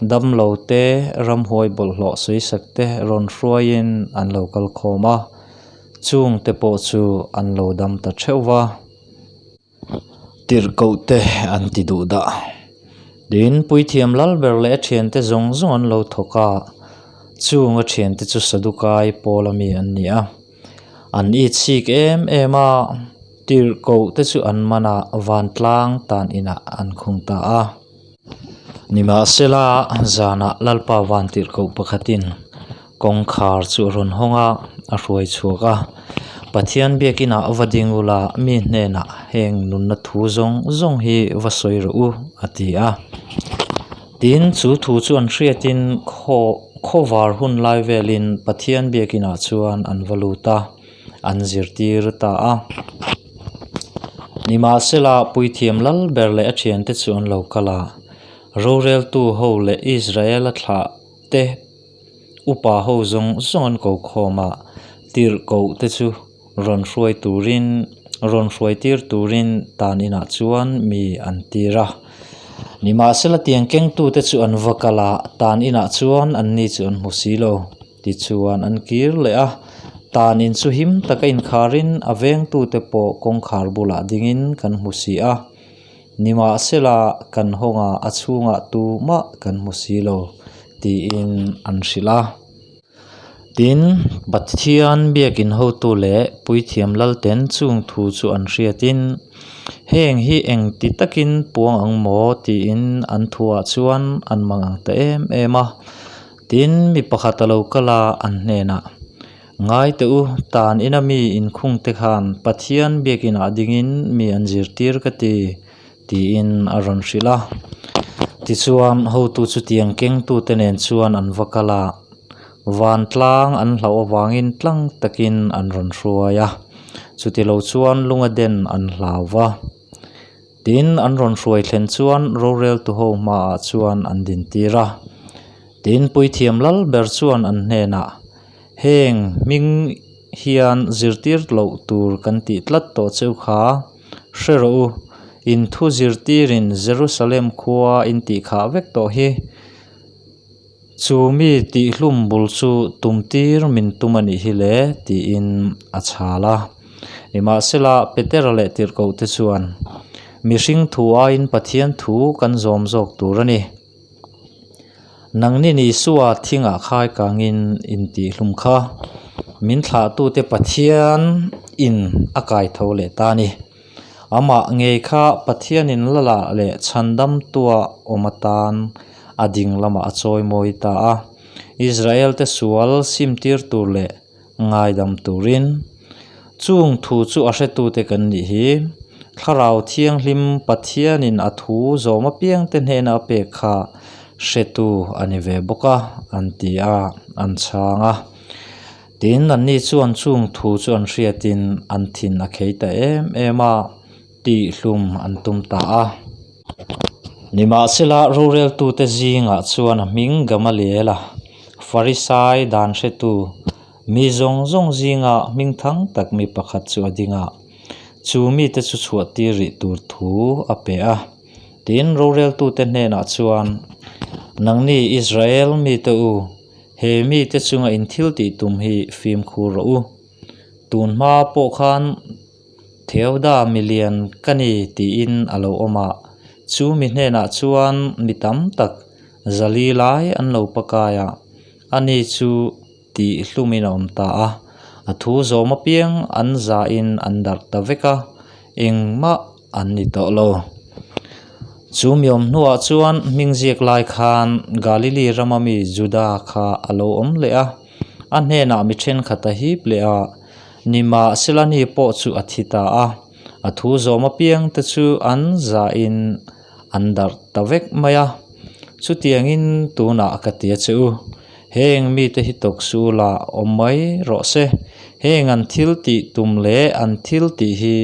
[SPEAKER 1] damlo te, ramhuai bawlhhlawh sawisak te rawn hruaiin an lo kal khawm a, chungte pawh chu an lo dam ta theuh va. Tirhkoh te an ti duh dah. Tin, Puithiam Lalber leh a thiante zawng zawng an lo thawk a, chung a thiante chu Sadukai pawl ami an ni a. An itchik em em a, tirhkoh te chu an man a, vantlang tan inah an khung ta a. Nimahsela, zanah Lalpa van tirhkoh pakhatin kawngkhar chu a rawn hawng a, a hruai chhuak a. Pathian biakinah va ding ula, mi hnenah heng nunna thu zawng zawng hi va sawi rawh u, a ti a. Tin, chu thu chu an hriatin khaw khawvar hun lai velin Pathian biakinah chuan an va lut a, an zirtir ta a. Nimahsela, puithiam lal ber leh a thiante chu an lo kal a, roreltu ho leh Israela thlah te upa ho zawng zawng an ko khawm a, tirhkoh te chu rawn hruai turin rawn hruai tir turin tan inah chuan mi an tir a. Nimahsela, tiang kengtute chu an va kal a, tan inah chuan anni chu an hmu si lo. Tichuan an kir leh a, tan in chu him taka inkharin a vengtute pawh kawngkhar bulah dingin kan hmu si a, nimahsela kan hawnga a chhungah tumah kan hmu si lo tiin an hrilh a. Tin, Pathian biakin hotu leh puithiam lalten chung thu chu an hriatin, Heng hi engti takin puang ang maw tiin an thuah chuan an mang ang ta em em a. Tin, mi pakhat a lo kal a, an hnenah, Ngai teh u, tan ina mi inkhungte khan Pathian biakinah dingin mi an zirtir ka ti, tiin a rawn hrilh a. Tichuan, hotu chutiang kengtute nen chuan an va kal a, vantlang an hlauh avangin tlang takin an rawn hruai a, chutilo chuan lunga den an hlau va. Tin, an rawn hruai thlen chuan roreltu ho hmaah chuan an dintir a. Tin, puithiam lal ber chuan an hnenah, Heng hming hian zirtir loh tur kan tih tlat tawh cheu kha, hre rawh u, in thu zirtirin Jerusalem khua in tih khah vek tawh hi. Chu mi tihhlum bul chu tumtir min tum a nih hi le tiin a chhal a. Nimahsela, Petera leh Tirhkohte chuan, Mihring thu aiin Pathian thu kan zawm zawk tur a ni. Nangni Isua thingah khai kangin in tihhlum kha min thlahtute Pathian in a kai tho leh ta a ni. Amah ngei kha Pathianin Lala leh Chhandamtua awm atan a ding lamah a chawi mawi ta a, Israelte sual simtir tur leh ngaidam turin. Chung thu chu a hretute kan nih hi, Thlarau Thianghlim Pathianin a thu zawm apiangte hnena a pek kha hretu a ni ve bawk a, an ti a, an chhang a. Tin, anni chuan chung thu chu an hriatin an thin a khei ta em em a, tihhlum an tum ta a. Nimahsela, roreltute zingah chuan a hming Gamaliela, Farisai dan hretu, mi zawng zawng zinga hming thang tak mi pakhat chu a ding a, chu mite chu chhuahtir rih tur thu a pe a. Tin, roreltute hnenah chuan, Nangni Israel mite u, He mite chunga in thil tih tum hi fimkhur rawh u. Tun hma pawh khan Theoda milian ka ni tiin a lo awm a, chu mi hnenah chuan mi tam tak zali lai an lo pakai a, ani chu tih hlumin a awm ta a. A thu zawm apiang an zahin an darh ta vek a, engmah an ni tawh lo. Chu mi awm hnuah chuan hming ziak lai khan Galili rama mi Juda kha a lo awm leh a, a hnenah mi thenkhat a hip leh a, nimahsela ni pawh chu a thi ta a, a thu zawm apiang te chu an zahin an darh ta vek mai a. Chutiangin tunah ka ti a che u, heng mite hi tawk suh la awm mai rawh se. Heng an thil tih tum leh an thil tih hi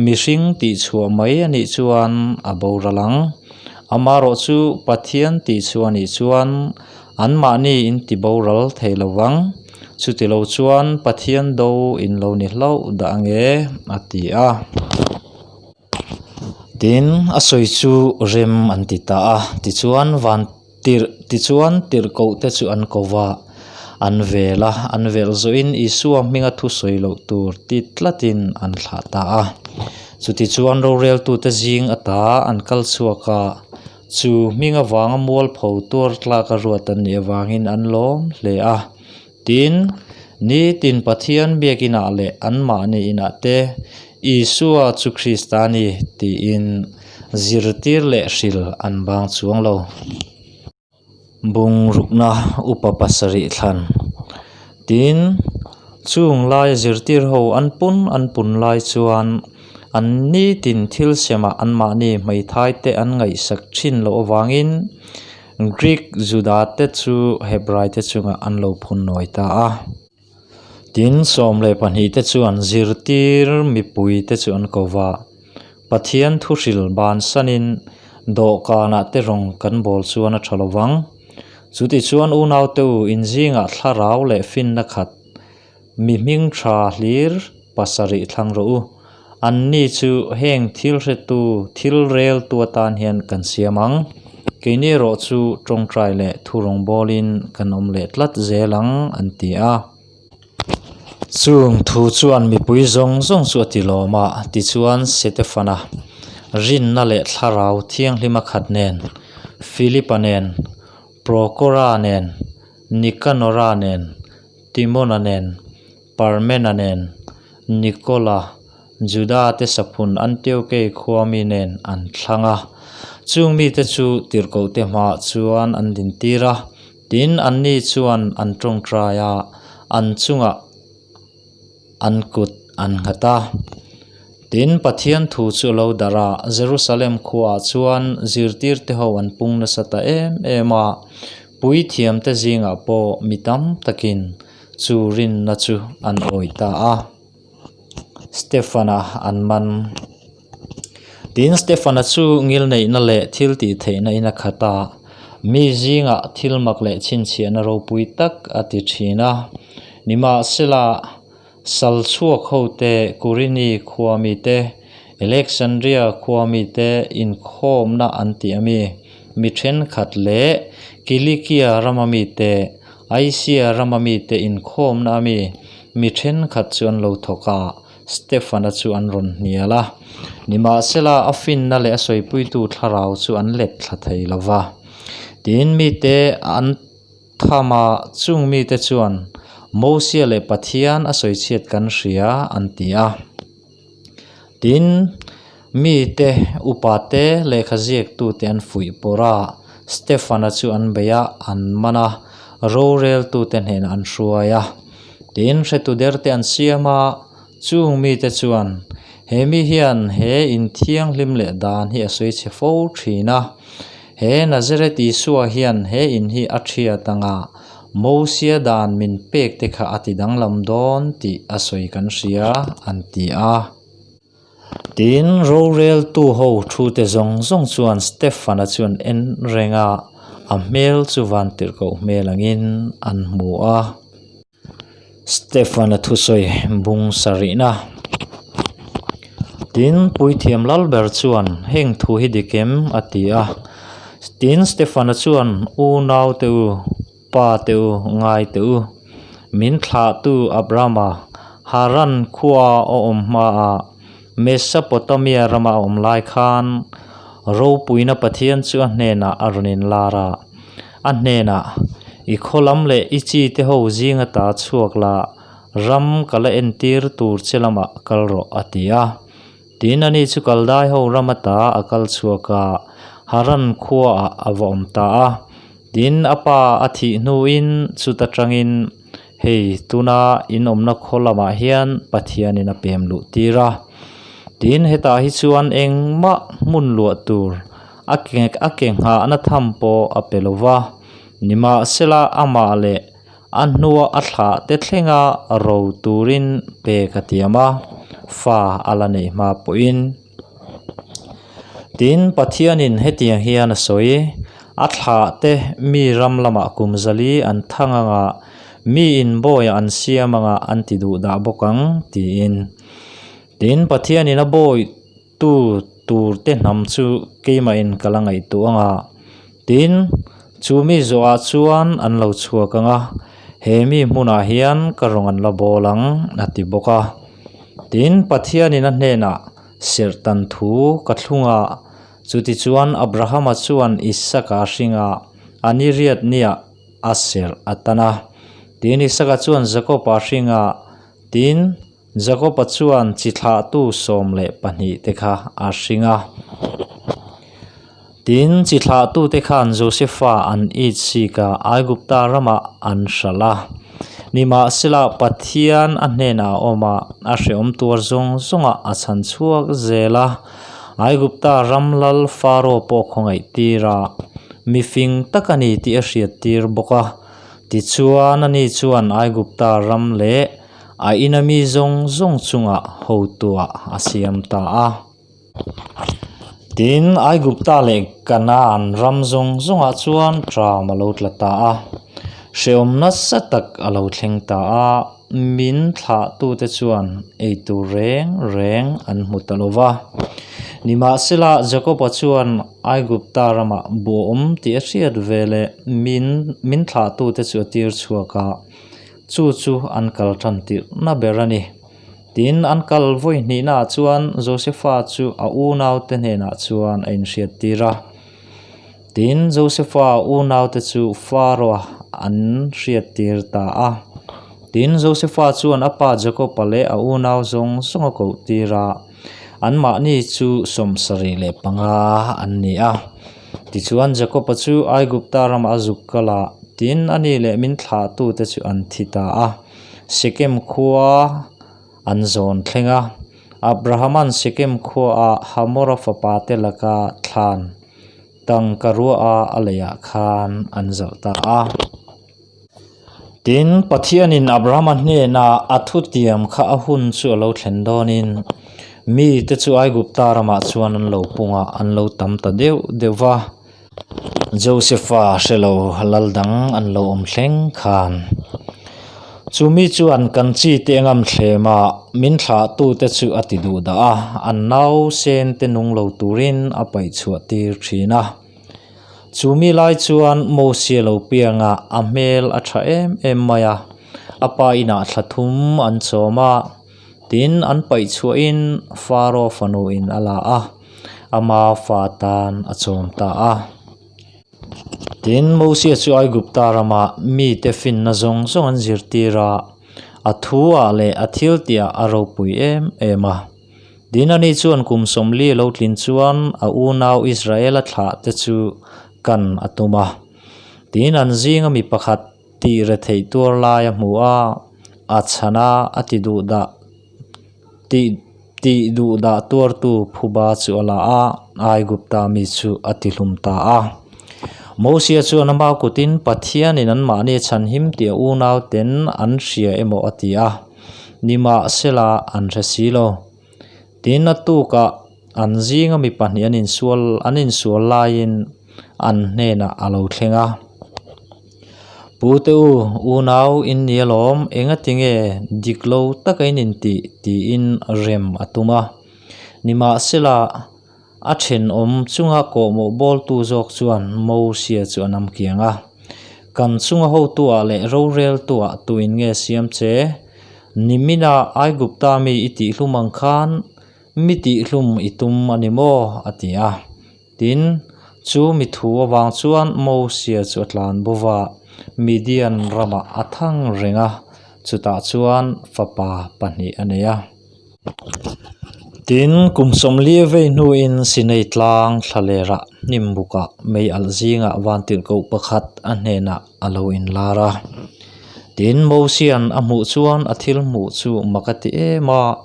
[SPEAKER 1] mihring tih chhuah mai a nih chuan a boral ang. Amaherawh chu Pathian tih chhuah a nih chuan anmahni in ti boral thei lo vang. Chutilo chuan Pathian do in lo ni hlauh dah ange a ti a. Tin, a sawi chu rem an ti ta a, tichuan van tirh tichuan tirhkoh te chu an ko va, an vel a, an velh zawhin Isua hminga thu sawi loh tur ti tlatin an thlah ta a. Chutichuan roreltute zing ata an kal chhuak a, chu hming avanga mualpho tuar tlaka ruat an nih avangin an lawm hle a. Tin, nitin Pathian biakinah leh anmahni inah te Isua chu Krista a ni tiin zirtir leh hril an bang chuang lo. Bungrukna upa pasarih thlan. Tin, chung laia zirtir ho an pun an pun lai chuan an nitin thil semah anmahni hmeithai te an ngaihsak thin loh avangin Greek Juda te chu Hebrai te chungah an lo phun nawi ta a. Tin, 12 te chuan zirtir mipui te chu an ko va, Pathian thuhril bansanin dawhkanah te rawng kan bawl chuan a tha lo vang. Chutichuan unaute u inzingah thlarau leh finna khat Mi hming tha hlir pasarih thlang rawh u. Anni chu heng thil hretu, thil reltu atan hian kan siam ang. Keini erawh chu tawngtai leh thu rawngbawlin kan awm leh tlat zel ang, an ti a. Chung thu chuan mipui zawng zawng chu a ti lawm a, tichuan Setefana rinna leh thlarau thianghlima khat nen, Filipa nen, Prokora nen, Nikanora nen, Timona nen, Parmena nen, Nikola, Juda te saphun Antiokei khua mi nen an thlang a. Chung mite chu tirhkohte hmaah chuan an dintir a, tin anni chuan an tawngtai a, an chungah an kut an nghat a. Tin, Pathian thu chu a lo darh a, Jerusalem khuaah chuan zirtirte ho an pung nasa ta em em a, puithiamte zingah pawh mi tam takin chu rinna chu an awih ta a. Stefana an man. Tin, Stefana chu ngilneihna leh thil tih theihna in a khat a, mi zingah thil mak leh chhinchhiahna ropui tak a ti thin a. Nimahsela, sal chhuak hote, Kurini khua mite, Alexandria khua mite inkhawmna an tih a mi, mi thenkhat leh Kilikia rama mite, Asia rama mite inkhawmna a mi, mi thenkhat chu an lo thawk a. Stefana chu an rawn hnial a, nimahsela a finna leh a sawipuitu thlarau chu an let thla thei lo va. Tin, mite an tham a, chung mite chuan, Mosia leh Pathian a sawichhiat kan hria, an ti a. Tin, mite, upate, lehkha ziaktute an fuih pawrh a, Stefana chu an bei a, an man a, roreltute hnenah an hruai a. Tin, hretu derte an siam a, chung mite chuan, He mi hian he in thianghlim leh dan hi a sawi chhe fo thin a, he Nazareth Isua hian he in hi a thiat anga Mosia dan min pek te kha a ti danglam dawn tih a sawi kan hria, an ti a. Tin, roreltu ho thute zawng zawng chuan Stefana chu an en reng a, a hmel chu vantirhkoh hmel angin an hmu a. Stefana thusawi bung sarihna. Tin, Puithiam Lalber chuan, Heng thu hi dik em? a ti a. Tin, Stefana chuan, Unaute u, Pa te u, ngai te u. Min thlahtu Abrahama, Haran khua a awm hmaah, Mesopotamia rama a awm lai khan, ropuina Pathian chu a hnenah a rawn inlar a. A hnenah, I khaw lam leh i chi te ho zinga ta chhuak la, ram ka la entir tur che lamah kal rawh, a ti a. Tin, ani chu Kaldai ho ram ata a kal chhuak a, Haran khuaah a va awm ta a. Tin, a pa a thih hnuin chuta tangin, Hei, tuna in awmna khaw lamah hian Pathianin a pem luh tir a. Tin, hetah hi chuan engmah hmun luah tur a ke a ke nghahna tham pawh a pe lo va. Nimahsela, amah leh. A hnua a thlahte thlenga ro turin pek a tiam a, fa a la neih hma pawhin. Tin, Pathianin hetiang hian a sawi, A thlahte mi ram lamah kum zali an thang anga, miin bawiah an siam anga an ti duh dah bawk ang, tiin. Tin, Pathianin a bawi tu turte hnam chu keimahin ka la ngaihtuah ang a, tin, chu mi zawhah chuan an lo chhuak ang a, he mi hmunah hian ka rawn an la bawl ang, a ti bawk a. Tin, Pathianin a hnenah, Serhtan thu ka thlung a, chutichuan Abrahama chuan Isaka a hring a, a ni riat niah a serh a tan a. Tin, Isaka chuan Jakoba a hring a, tin, Jakoba chuan chi thlahtu 12 te kha a hring a. Tin, chi thlahtute khan Josefa an it sik a, Aigupta ramah an hralh a. Nimahsela, Pathian a hnenah a awm a, a hrehawm tuar zawng zawngah a chhan chhuak zel a. Aigupta ram lal Faro pawh khawngaih tir a, mi fing tak a ni tih a hriattir bawk a. Tichuan, ani chuan Aigupta ram leh A ina mi zawng zawng chungah hotuah a siam ta a. Tin, Aigupta leh Kanaan ram zawng zawngah chuan ṭam a lo tla ta a. Hrehawm nasa tak a lo thleng ta a, min thlahtute chuan ei tur reng reng an hmu ta lo va. Nimahsela, Jakoba chuan Aigupta ramah buh a awm tih a hriat veleh min min thlahtute chu a tir chhuak a. Chu chu an kal tan tirhna ber a ni. Tin, an kal vawi hnihnaah chuan Josefa chu a unaute hnenah chuan a inhriattir a. Tin, Josefa unaute chu Faro-a an hriattir ta a. Tin, Josefa chuan a pa Jakoba leh a unau zawng zawng a kohtir a, anmahni chu 75 an ni a. Tichuan, Jakoba chu Aigupta ramah a zuk kal a, tin, ani leh min thlahtute chu an thi ta a. Sekem khua an zawn thleng a, Abrahama'n Sekem khuaah Hamora fapate laka thlan tangka ruaha a leiah khan an zalh ta a. Tin, Pathianin Abrahama hnenah a thutiam kha a hun chu a lo thlen dawnin, mite chu Aigupta ramah chuan an lo pung a, an lo tam ta deuh deuh va. Josefa hre lo lal dang an lo awm thleng khan. Chu mi chuan kan chi te ngam thlem a, min thlahtute chu a ti duh dah a, an nausen te nung lo turin a paih chhuah tir thin a. Chu mi lai chuan Mosia lo piang a, a hmel a tha em em mai a. A pa inah thla thum an chawm a, tin an paih chhuahin Faro fanuin a la a, ama fa tan a chawm ta a. Tin, Mosia chu Aigupta rama mite finna zawng zawng an zirtir a, a thuah leh a thiltihah a ropui em em a. Dinani chuan kum 40 a lo tlin chuan a unau Israela thlah te chu kan a tum a. Tiin an zinga mi pakhat tih retheih tuar lai a hmu a, a chhan a, a ti duh dah tih tih duh dah tuartu phuba chu a la a, Aigupta mi chu a ti hlum ta a. Mosia chuan ama kutin Pathianin anmahni a chhanhim tih a unauten an hria emaw a ti a. Nimahsela an hre si lo. Tin, a tukah an zinga mi pahnih an insual an insual laiin an hnenah a lo thleng a. Pute u, unau in ni alawm, engati nge dik lo taka in intih? tiin rem a tum a. Nimahsela A thenawm chunga kawhmawh bawltu zawk chuan Mosia chu a nam kiang a, Kan chunga hotuah leh roreltuah tuin nge siam che? Nimina Aigupta mi i tihhlum ang khan mi tihhlum i tum a ni maw? a ti a. Tin, chu mi thu avang chuan Mosia chu a tlan bo va, Midian ramah a thang reng a, chutah chuan fapa pahnih a nei a. Tin, kum 40 vei hnuin Sinai tlang thlalerah hnim bukah mei alh zingah vantirhkoh pakhat a hnenah a lo inlar a. Tin, Mosia'n a hmuh chuan a thil hmuh chu mak a ti em a,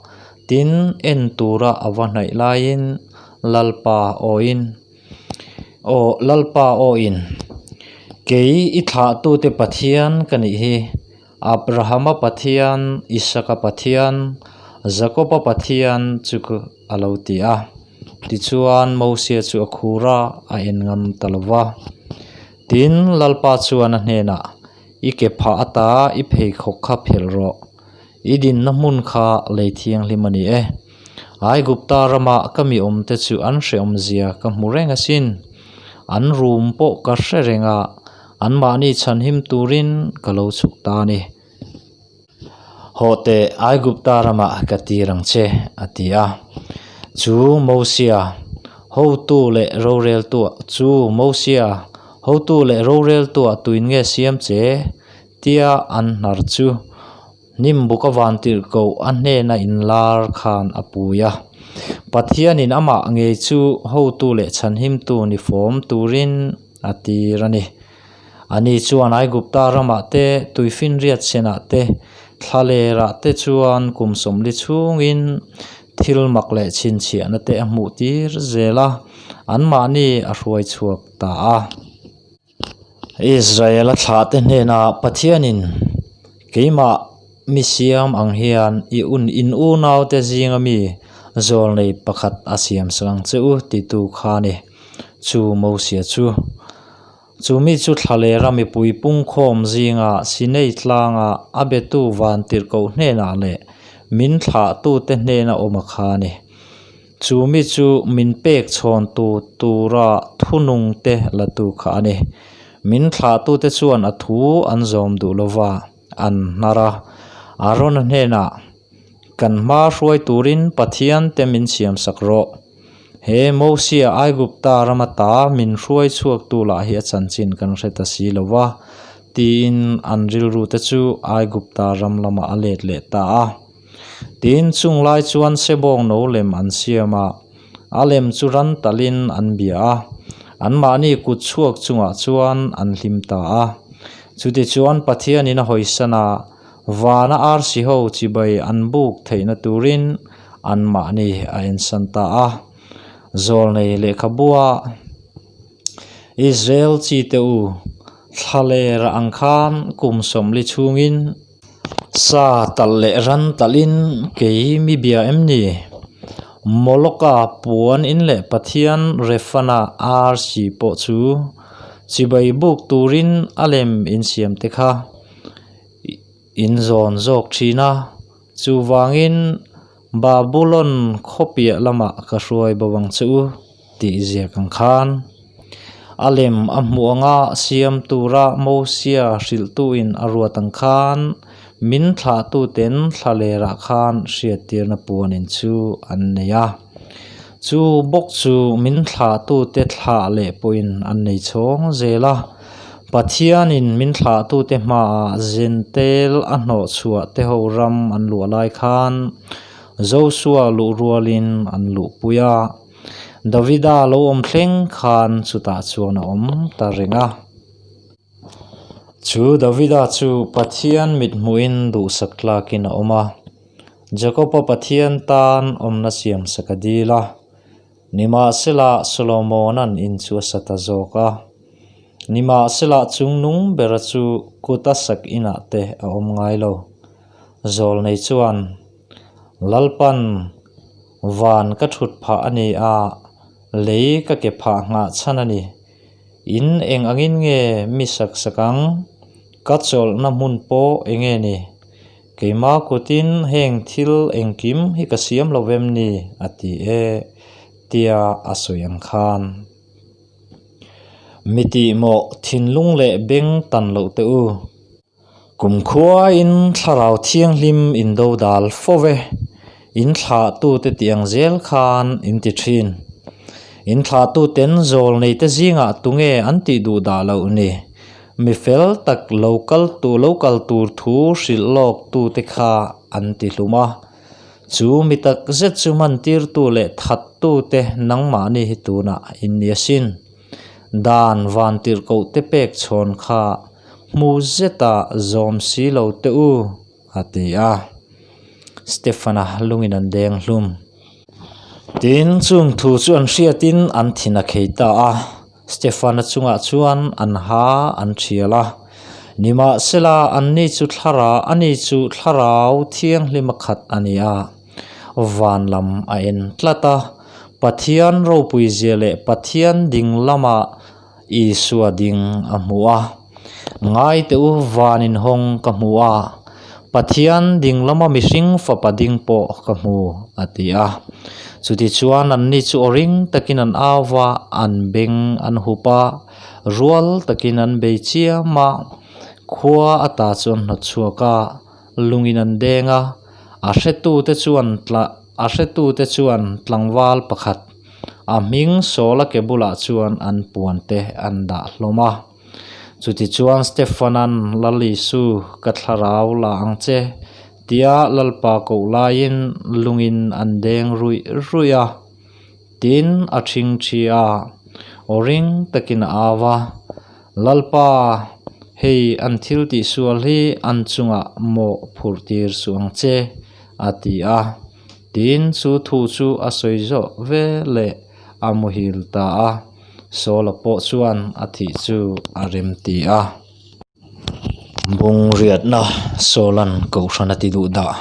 [SPEAKER 1] tin, en tura a va hnaih laiin Lalpa awiin, Aw Lalpa awiin. Kei i thlahtute Pathian ka nih hi, Abrahama Pathian, Isaka Pathian, Jakoba Pathian chu a lo ti a. Tichuan Mosia chu a khur a, a en ngam ta lo va. Tin, Lalpa chuan a hnenah, I ke phah ata i pheikhawk kha phelh rawh. I dinna hmun kha lei thianghlim a ni e. Aigupta rama ka mi awmte chu an hrehawmzia ka hmu reng asin. An rum pawh ka hre reng a, anmahni chhanhim turin ka lo chhuk ta a ni. Haw teh, Aigupta ramah ka tir ang che, a ti a. Chu Mosia, hotu leh roreltuah chu Mosia, hotu leh roreltuah tuin nge siam che? Tia an hnar chu hnim buk a vantirhkoh a hnena inlar khan a pui a. Pathianin amah ngei chu hotu leh chhanhimtu ni fawm turin a tir a ni. Ani chuan Aigupta ramah te, tuifinriat senah te, thlalerah te chuan kum sawmli chhungin thil mak leh chhinchhiahna te a hmuh tir zel a, anmahni a hruai chhuak ta a. Israel-a thlahte hnenah Pathianin, Keimah mi siam ang hian i un in unaute zinga mi zawlnei pakhat a siam sak ang che u titu kha a ni. Chu Mosia chu. Chu mi chu thlalera mipui pungkhawm zinga Sinai tlanga a betu vantirhkoh hnenah leh min thlahtute hnena awm a kha a ni. Chu mi chu min pek chhawn tu tura thunung te la tu kha a ni. Min thlahtute chuan a thu an zawm duh lova an hnar a. Arona hnenah, Kan hma hruai turin Pathian te min siam sak rawh. He Mosia Aigupta rama ta min hruai chhuak tu lah hi a chanchin kan hre ta si lo va, tiin an rilru te chu Aigupta ram lamah a let leh ta a. Tin, chung lai chuan sebawng no lem an siam a, a lem chu ran talin an bia a, anmahni kut chhuak chungah chuan an hlim ta a. Chutichuan Pathianin a hawisan a, vana arsi ho chibai an buk theihna turin anmahni a ensan ta a. Zawlnei lehkhabua Israel chite u, thlaler ang khan kum 40 chhungin, Sa talh leh ran talhin kei mi bia em ni? Moloka puan in leh Pathian Refana arsi pawh chu chibai buk turin a lem insiam te kha in zawn zawk thin a, chuvangin Babulon khaw piah lamah ka hruai bo ang che u tih ziak ang khan a lem a hmuh anga siam tura Mosia hrilhtuin a ruat ang khan min thlahtuten thlalerah khan hriattirna puanin chu an nei a. Chu bawk chu min thlahtute thlah leh pawhin an nei chhawng zel a. Pathianin min thlahtute hmaah Zentel a hnawh chhuah te ho ram an luah lai khan Joshua luh rualin an luhpui a. Davida lo awm thleng khan chutah chuan a awm ta reng a. Chu Davida chu Pathian mithmuhin duhsak tlakin a awm a. Jakoba Pathian tan awmna siamsak a dil a. Nimahsela, Solomona'n in chu a sa ta zawk a. Nimahsela, chungnung bera chu kut a sak inah te a awm ngai lo. Zawlnei chuan, Lalpan van ka thut phah a ni a, lei ka ke phah nghah chhan a ni. In eng angin nge mi sak sak ang? Ka chawlhna hmun pawh eng nge ni? Keima kutin heng thil engkim hi ka siam lo vem ni? a ti e, tia a sawi ang khan. Mi tihmawh thinlung leh beng tan loh teh u. Kumkhuain thlarau thianghlim in do dal fo ve, in thlahtute tih ang zel khan in ti thin. In thlahtuten zawl neite zingah tunge an tih duh dah loh ni? Mi fel tak lo kal tu lo kal tur thu hrilh lawk tute kha an ti hlum a. Chu mi tak zet chu hman tirtu leh that tute nangmahni hi tunah in ni asin. Dan van tirhkoh te pek chhawn kha hmu zeta zawm si lo teh u, a ti a. Stefana lungin an deng hlum. Tin, chung thu chu an hriatin an thin a khei ta a. Stefana chungah chuan an ha an thial a. Nimahsela, anni chu thlara, ani chu Thlarau Thianghlima khat a ni a, van lam a en tlat a. Pathian ropuizia leh Pathian ding lama Isua ding a hmu a. Ngai teh u, van inhawng ka hmu a, Pathian ding lama mihring fapa ding pawh ka hmu, a ti a. Chutichuan anni chu aw ring takin an au va, an beng an hup a, rual takin an bei chiam a. Khua ata chu an hnawt chhuak a, lungin an deng a, a hretute chuan a hretute chuan tlangval pakhat, A hming Saula ke bulah chuan an puante an dah hlawm a. Chutichuan Stefanan, Lal Isu, ka thlarau la ang che, tia Lalpa koh laiin lungin an deng ruih ruih a. Tin, a ṭhing ṭhi a, aw ring takin a au a, Lalpa, hei an thil tihsual hi an chungah mawh phurh tir suh ang che, a ti a. Tin, chu thu chu a sawi zawh ve leh a muhil ta a, Saula pawh chuan a thih chu a rem ti a. Bungriatna Saula'n Kohhran a ti duh dah.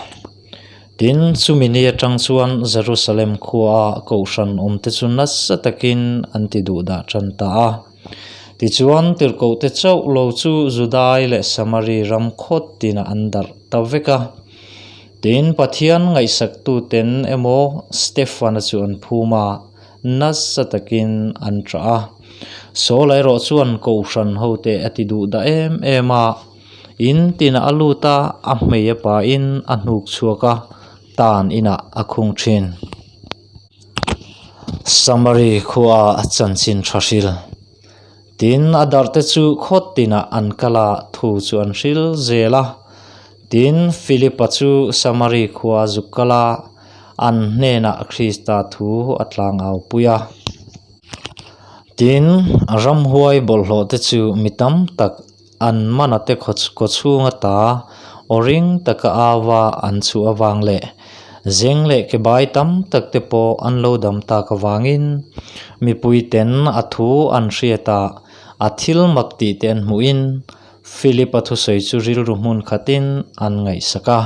[SPEAKER 1] Tin, chumi ni atang chuan Jerusalem khuaa Kohhran awmte chu nasa takin an ti duh dah tan ta a. Tichuan, tirhkohte chauh lo chu Judai leh Samari ram khawt tinah an darh ta vek a. Tin, Pathian ngaihsaktuten emaw Stefana chu an phum a, nasa takin an ṭah a. Saul erawh chuan Kohhran hote a ti duh dah em em a, in tinah a lut a, a hmei a pain a hnuk chhuak a, tan inah a khung ṭhin. Samari khua chanchin ṭha hril. Tin, a darte chu khaw tinah an kal a, thu chu an hril zel a. Tin, Philipa chu Samari khua zuk kal a, an hnenah Krista thu a tlang au pui a. Tin, ramhuai bawlhhlawh te chu mi tam tak an mana te khaw chhunga ta aw ring taka au a an chhuah avang leh zeng leh ke bai tam tak te pawh an lo dam tak avangin mipui ten a thu an hriat a, a thil mak tih te an hmuhin Philip-a thusawi chu rilru hmun khatin an ngaihsak a.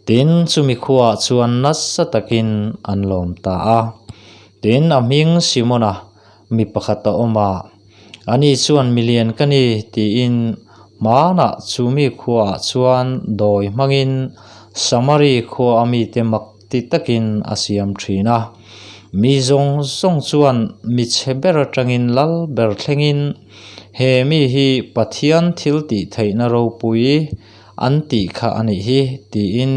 [SPEAKER 1] Tin, chumi khuaah chuan nasa takin an lawm ta a. Tin, a hming Simona mi pakhat a awm a. Ani chuan milian ka ni tiin hmanah chu mi khuaah chuan dawi hmangin Samari khua a mite mak ti takin a siam thin a. Mi zawng zawng chuan mi chhe ber atangin lal ber thlengin he mi hi Pathian thil tih theihna ropui an tih kha a nih hi tiin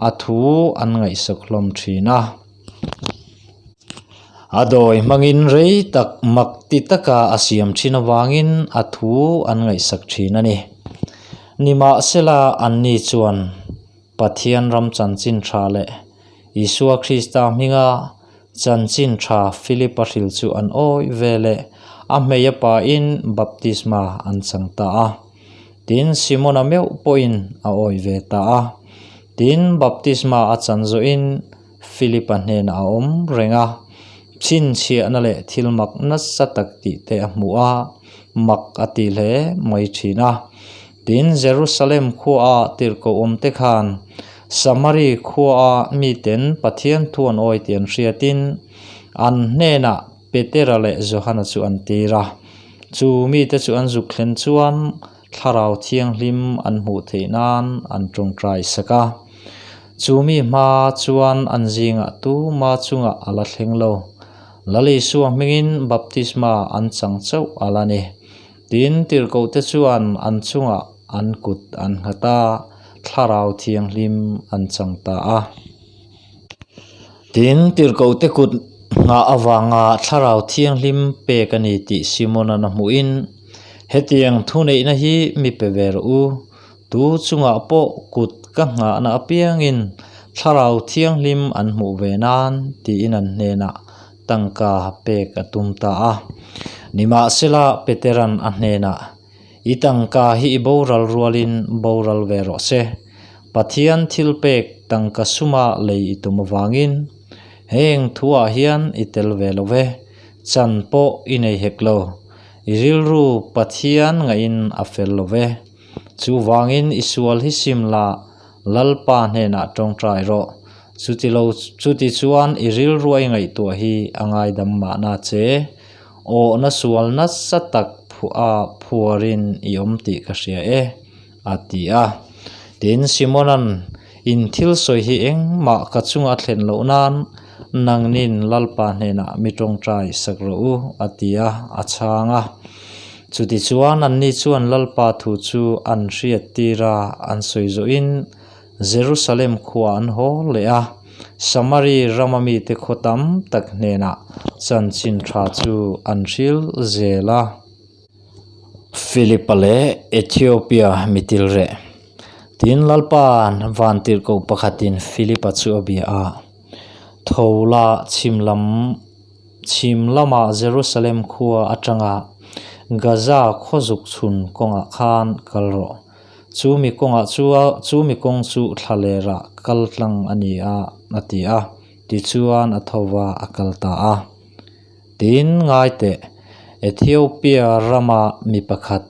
[SPEAKER 1] a thu an ngaihsak hlawm thin a. A dawi hmangin rei tak mak ti taka a siam thin avangin a thu an ngaihsak thin a ni. Nimahsela anni chuan Pathian ram chanchin tha leh Isua Krista hminga chanchin tha Philip-a hril chu an awih ve leh a hmei a pain baptisma an chang ta a. Tin, Simona meuh pawhin a awih ve ta a. Tin, baptisma a chan zawhin Philip-a hnenah a awm reng a, chhinchhiahna leh thil mak nasa tak tih te a hmuh a, mak a ti hle mai thin a. Tin, Jerusalem khuaa tirhkoh awmte khan Samari khuaa miten Pathian thu an awi tih an hriatin an hnenah Petera leh Johana chu an tir a. Chu mite chu an zuk thlen chuan Thlarau Thianghlim an hmuh theih nan an tawngtai sak a. Chu mi hma chuan an zingah tuma chungah a la thleng lo. Lal Isua hmingin baptisma an chang chauh a la ni. Tin, tirhkohte chuan an chungah an kut an nghat a, Thlarau Thianghlim an chang ta a. Tin, tirhkohte kut nghah avanga Thlarau Thianghlim pek a ni tih Simon-a'n a hmuhin, Hetiang thuneihna hi mi pe ve rawh u, tu chungah pawh kut ka nghahna apiangin Thlarau Thianghlim an hmuh ve nan, tiin an hnenah tangka pek a tum ta a. Nimahsela, Petera'n a hnenah, I tangka hi i boral rualin boral ve rawh se. Pathian thil pek tangka suma lei i tum avangin heng thuah hian i tel ve lo ve. Chan pawh i nei hek lo. I rilru Pathian ngaihin a fel lo ve. Chuvangin i sual hi sim la, Lalpa hnenah tawngtai rawh. Chuti lo, chuti chuan i rilru a i ngaihtuah hi a ngaidam mahna che. Awhna sual nasa tak a phuarin i awm tih ka hria e, a ti a. Tin, Simona'n, In thil sawi hi engmah ka chunga thlen loh nan nangnin Lalpa hnenah mi tawngtai sak rawh u, a ti a, a chhang a. Chutichuan anni chuan Lalpa thu chu an hriat tir a, an sawi zawhin Jerusalem khua an haw leh a, Samari rama mite khaw tam tak hnenah chanchin tha chu an hril zel a. Philipa leh Ethiopia mitil reh. Tin, Lalpa'n vantirhkoh pakhatin Philipa chu a bia a, Tho la, chhim lam chhim lamah Jerusalem khua atanga Gaza khaw zuk chhun kawngah khan kal rawh. Chu mi kawngah chu chu mi kawng chu thla lerah kal tlang a ni a, a ti a. Tichuan a tho va, a kal ta a. Tin, ngai teh, Ethiopia rama mi pakhat,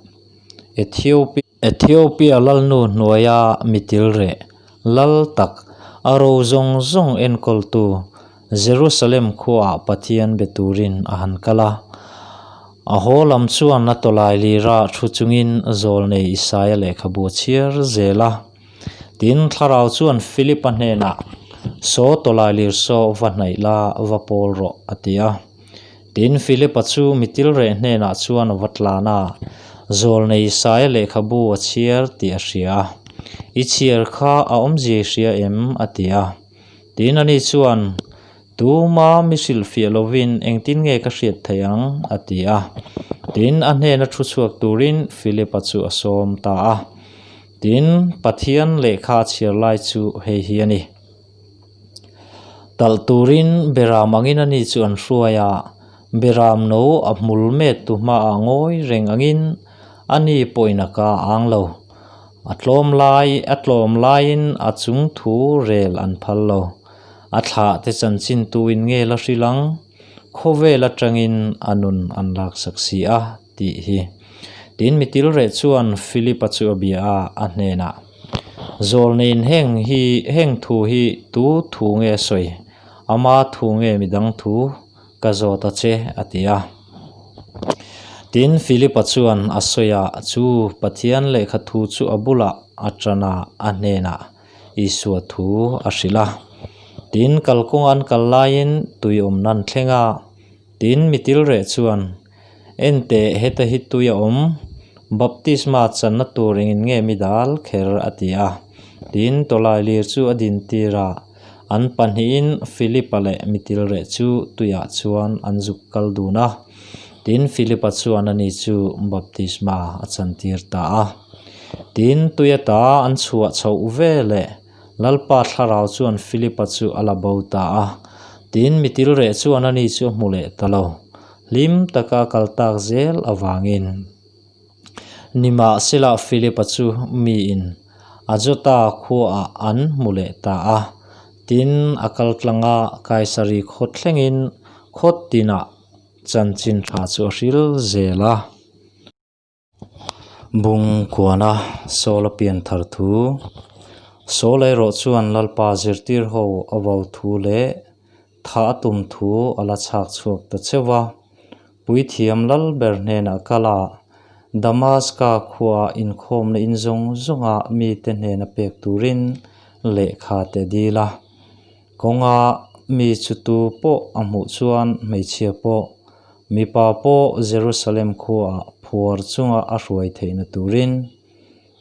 [SPEAKER 1] Ethiopia. Ethiopia lalnu hnuaia mi til reh, lal tak, a ro zawng zawng enkawltu, Jerusalem khuaah Pathian be turin a han kal a. A haw lam chuan a tawlai lira thu chungin zawlnei Isaia lehkhabu a chhiar zel a. Tin, Thlarau chuan Philipa hnenah, Saw tawlai lir saw va hnaih la, va pawl rawh, a ti a. Tin, Philipa chu mitil reh hnenah chuan a va tlan a, Zawlnei Isaia lehkhabu a chhiar tih a hria a. I chhiar kha a awmzia i hria em? a ti a. Tin, ani chuan, Tuma mi hrilhfiah lovin engtin nge ka hriat theih ang? a ti a. Tin, a hnena thu chhuak turin Philipa chu a sawm ta a. Tin, Pathian lehkha a chhiar lai chu hei hi a ni. Talh turin beram angin ani chu an hruai a, beram no a hmul met tu hmaah ngawi reng angin ani pawhin a ka ang lo. A tlawm lai a tlawm laiin a chung thu rel an phal lo. A thlah te chanchin tuin nge la hrilh ang? Khawvel atangin a nun an laksak si a, tih hi. Tin mitil reh chuan Philip-a chu a bia a, a hnenah, Zawlneiin heng hi heng thu hi tu thu nge a sawi? Ama thu nge midang thu? Ka zawt a che, a ti a. Tin, Philip-a chuan a sawi a, chu Pathian lehkha thu chu a bulah a tan a, a hnenah Isua thu a hrilh a. Tin, kalkawng an kal laiin tui awmna an thleng a. Tin, mitil reh chuan, Enteh, heta hi tui a awm, baptisma channa tur engin nge mi dal kher? a ti a. Tin, tawlai lir chu a din tir a, an pahnihin Philipa leh mitil reh chu tuiah chuan an zuk kal dun a. Tin, Philipa chuan ani chu baptisma a chantir ta a. Tin, tui ata an chhuah chhoh ve leh Lalpa thlarau chuan Philipa chu a la bo ta a. Tin, mitil reh chuan ani chu a hmu leh ta lo. Hlim taka kal tak zel avangin. Nimahsela Philipa chu miin Azota khuaah an hmu leh ta a. Tin, a kal tlanga Kaisari khaw thlengin khaw tinah chanchin tha chu a hril zel a. Bung kuana Saula pian thar thu Saula erawh chuan Lalpa zirtir ho a vau thu leh tha a tum thu a la chhak chhuak ta cheuh a. Puithiam lal ber hnenah kal a, Damaska khua inkhawmna in zawng zawnga mite hnena pek turin lehkha te a dil a. Kawnga mi chu tu pawh a hmuh chuan hmeichhia pawh, mipa pawh Jerusalem khuaah phuar chunga a hruai theihna turin.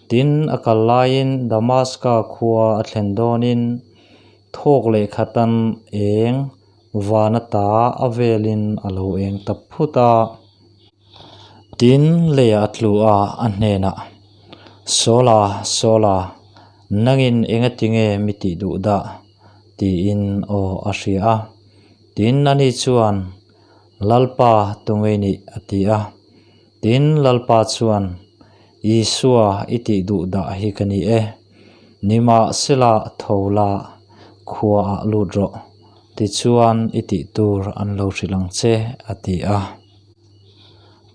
[SPEAKER 1] Tin, a kal laiin Damaska khua a thlen dawnin thawk leh khatan eng vana ta a velin a lo eng ta phut a. Tin, leiah a tlu a, a hnenah, Sawla, Sawla, nangin engatinge mi tih duh dah? tiin aw a hria a. Tin, ani chuan, Lalpa, tunge i nih? a ti a. Tin, Lalpa chuan, Isua i tih duh dah hi ka ni e. Nimahsela tho la, khuaah lut rawh. Tichuan i tih tur an lo hrilh ang che, a ti a.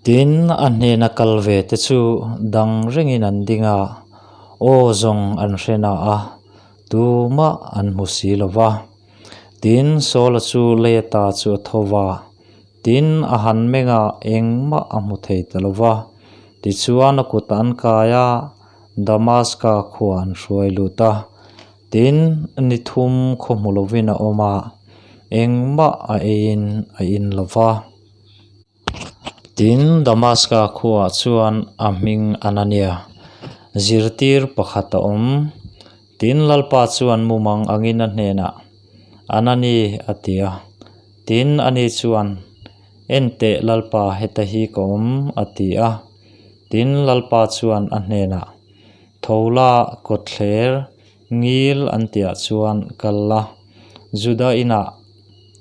[SPEAKER 1] Tin, a hnena kal ve te chu dang rengin an ding a, aw zawng an hre na a, tumah an hmu si lo va. Tin, Saula chu lei ata chu a tho va, tin, a han meng a, engmah a hmu thei ta lo va. Tichuan a kut an kai a, Damaska khua an hruai lut a. Tin, ni thum khaw hmu lovin a awm a, engmah a eiin a in lo va. Tin, Damaska khuaah chuan a hming Anania, zirtir pakhat a awm. Tin, Lalpa chuan mumang angin a hnenah, Anani, a ti a. Tin, ani chuan, Enteh Lalpa, heta hi ka awm, a ti a. Tin, Lalpa chuan a hnenah, Tho la, kawtthler ngil an tihah chuan kal la, Juda inah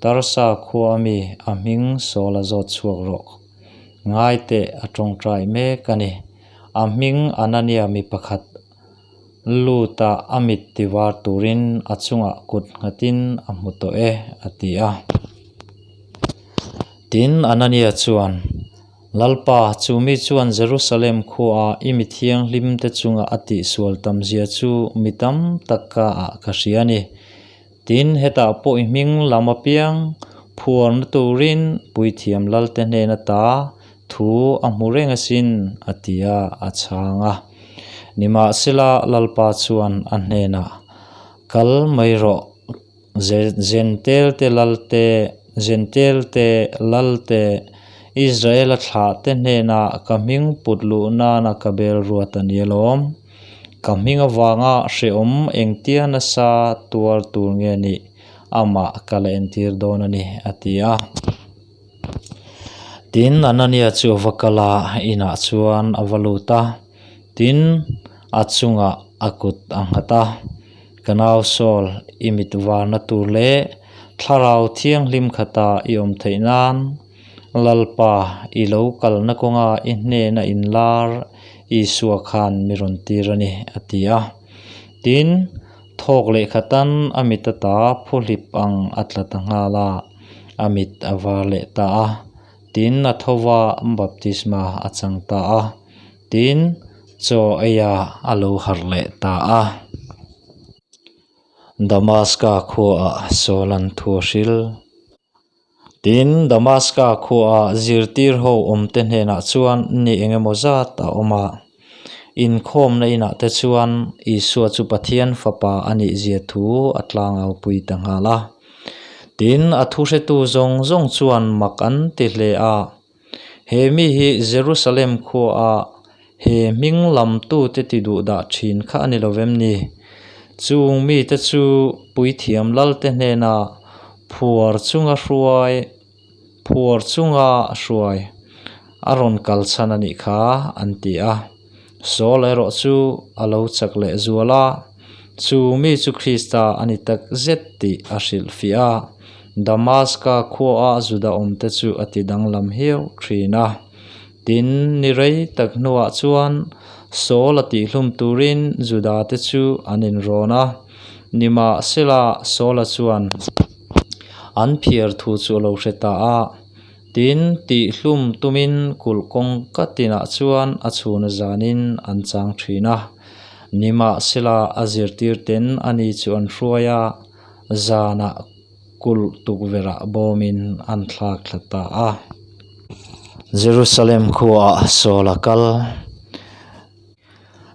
[SPEAKER 1] Tarsa khua ami a hming Saul a zawt chhuak rawh. Ngai teh a tawngtai mek a ni. A hming Anania mi pakhat luta a mit tivar turin a chungah kut nghatin a hmu tawh e, a ti a. Tin, Anania chuan. Lalpa, chu mi chuan Jerusalem khuaa i mi thianghlimte chunga a tihsual tamzia chu mi tam tak ka ah ka hria a ni. Tin, hetah pawh i hming lam apiang phuarna turin Puithiam Lalte hnena ta thu a hmu reng asin, a ti a, a chhang a. Nimahsela, Lalpa chuan a hnenah, Kal mai rawh. Zentelte lalte, Zentelte lalte, Israela thlahte hnenah ka hming put luh nana ka bel ruat a ni alawm. Ka hming avanga hrehawm engtia nasa tuar tur nge nih amah ka la entir dawn a ni, a ti a. Tin, Anania chu a va kal a, inah chuan a va lut a. Tin, a chungah a kut a nghat a, Ka nau Saul, i mit varna tur leh Thlarau Thianghlim khata i awm theih nan, Lalpa, i lo kalna kawnga i hnena inlar Isua khan mi rawn tir a ni, a ti a. Tin, thawk leh khatan a mit ata phuhlip ang a tla ta nghal a, a mit a var leh ta a. Tin, a tho va, baptisma a chang ta a. Tin, chaw eia a lo harh leh ta a. Damaska khuaah Saul an thu a hril. Tin, Damaska khuaah zirtir ho awmte hnenah chuan ni eng emaw zat a awm a. Inkhawmna inah te chuan Isua chu Pathian Fapa a nih zia thu a tlangaupui ta nghal a. Tin, a thuhretu zawng zawng chuan mak an ti hle a. He mi hi Jerusalem khuaah he hming lamtute ti duh dah thin kha a ni lo vem ni? Chung mite chu puithiam lalte hnenah phuar chunga hruai phuar chunga hruai a rawn kal chhan a nih kha an ti a. Saul erawh chu a lo chak leh zual a, chu mi chu Krista a ni tak zet tih a hrilhfiah a, Damaska khuaah Juda awmte chu a ti danglam hiau thin a. Tin, ni rei tak hnuah chuan Saul a tihhlum turin Juda te chu an inrawn a, nimahsela Saula chuan an phiar thu chu a lo hre ta a. Tin, tihhlum tumin kulh kawngka tinah chuan a chhuna zanin an chang thin a. Nimahsela a zirtirten ani chu an hruai a, zanah kulh tukverhah bawmin an thlak thla ta a. Jerusalem khuaah Saul a kal.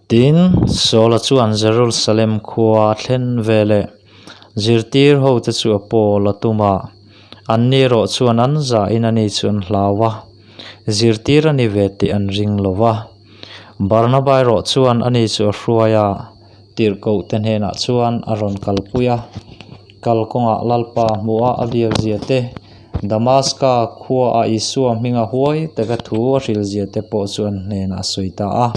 [SPEAKER 1] Tin, Saula chuan Jerusalem khua a thlen veleh zirtir hote chu a pawl a tum a, anni erawh chuan an zahin ani chu an hlau a, zirtir a ni ve tih an ring lo va. Barnaba erawh chuan ani chu a hruai a, tirhkohte hnenah chuan a rawn kalpui a. Kalkawngah Lalpa hmuha a biakzia te, Damaska khuaah Isua hminga huai taka thu a hrilhzia te pawh chu an hnenah a sawi ta a.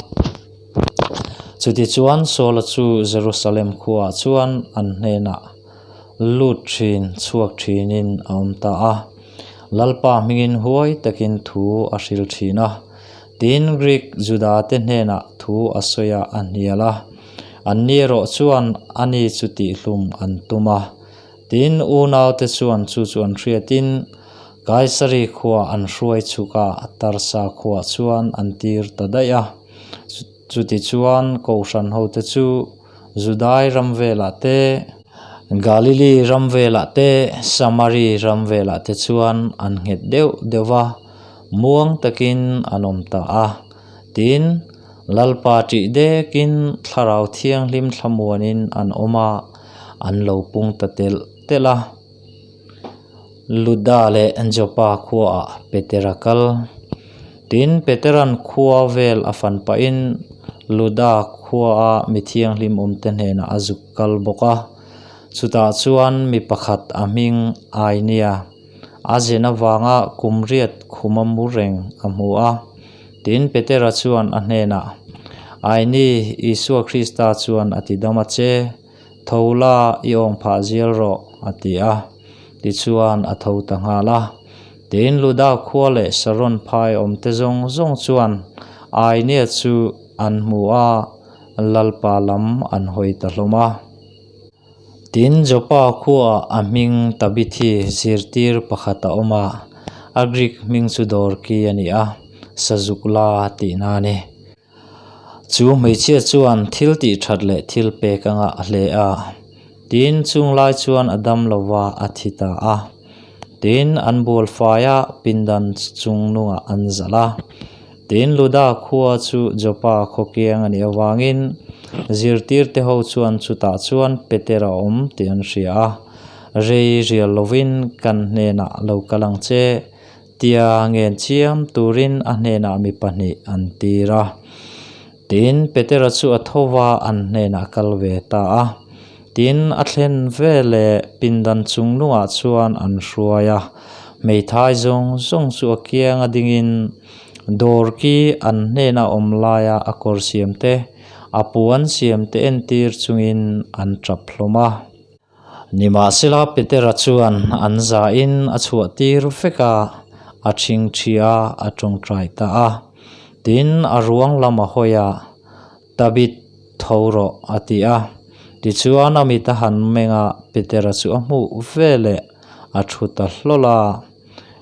[SPEAKER 1] Chutichuan Saula chu Jerusalem khuaah chuan an hnenah lut thin chhuak thinin a awm ta a. Lalpa hmingin huai takin thu a hril thin a. Tin, Greek Juda te hnenah thu a sawi a, a hnial a. Anni erawh chuan ani chu tihhlum an tum a. Tin, unaute chuan chu chu an hriatin Kaisari khua an hruai chhuk a, Tarsa khuah chuan an tir ta daih a. Chutichuan Kohhran hote chu Judai ram velah te, Galili ram velah te, Samari ram velah te chuan an nghet deuh deuh va, muang takin an awm ta a. Tin, Lalpa ṭih dekin Thlarau Thianghlim thlamuanin an awm a, an lo pung ta telh telh a. Luda leh Joppa khuaah Petera kal. Tin, Petera'n khua vel a fan pahin Luda khuaa mi thianghlim awmte hnenah a zuk kal bawk a. Chutah chuan mi pakhat a hming Ainia a zen avanga kum riat khuma mu reng a hmu a. Tin, Petera chuan a hnenah, Aini, Isua Krista chuan a ti dam a che. Tho la, i awng phah zial rawh, a ti a. Tichuan, a tho ta nghal a. Tin, Luda khua leh Saron phai awmte zawng zawng chuan Ainia chu an hmu a, Lalpa lam an hawi ta hlawm a. Tin, Joppa khuaah a hming Tabithi zirtir pakhat a awm a, a Greek hming chu Dorki a ni a, Sazuk la tihna a ni. Chu hmeichhia chuan thil tih that leh thil pek a ngah hle a, tin chung lai chuan a dam lo va a thi ta a. Tin an bual fai a, pindan chung nungah an zalh a. Tin Luda khua chu Joppa khaw kiang a nih avangin zirtirte ho chuan chutah chuan Peter a awm tih an hria a, Rei rial lovin kan hnenah lo kal ang che. Tia ngen chiam turin a hnenah mi pahnih an tir a. Tin, Petera chu a tho va, an hnenah a kal ve ta a. Tin, a thlen veleh pindan chung nungah chuan an hruai a. Hmeithai zawng zawng chu a kianga dingin dawr ki an hnena awm laia a kawr siam te, a puan siam te entir chungin an tap hlawm a. Nimahsela Petera chuan an zahin a chhuah tir vek a, a ṭhingṭhi a, a ṭawngṭai ta a. Tin, a ruang lam a hawi a, Tabit, tho rawh, a ti a. Tichuan a mit a han meng a, Petera chu a hmuh veleh a ṭhu ta hlawl a.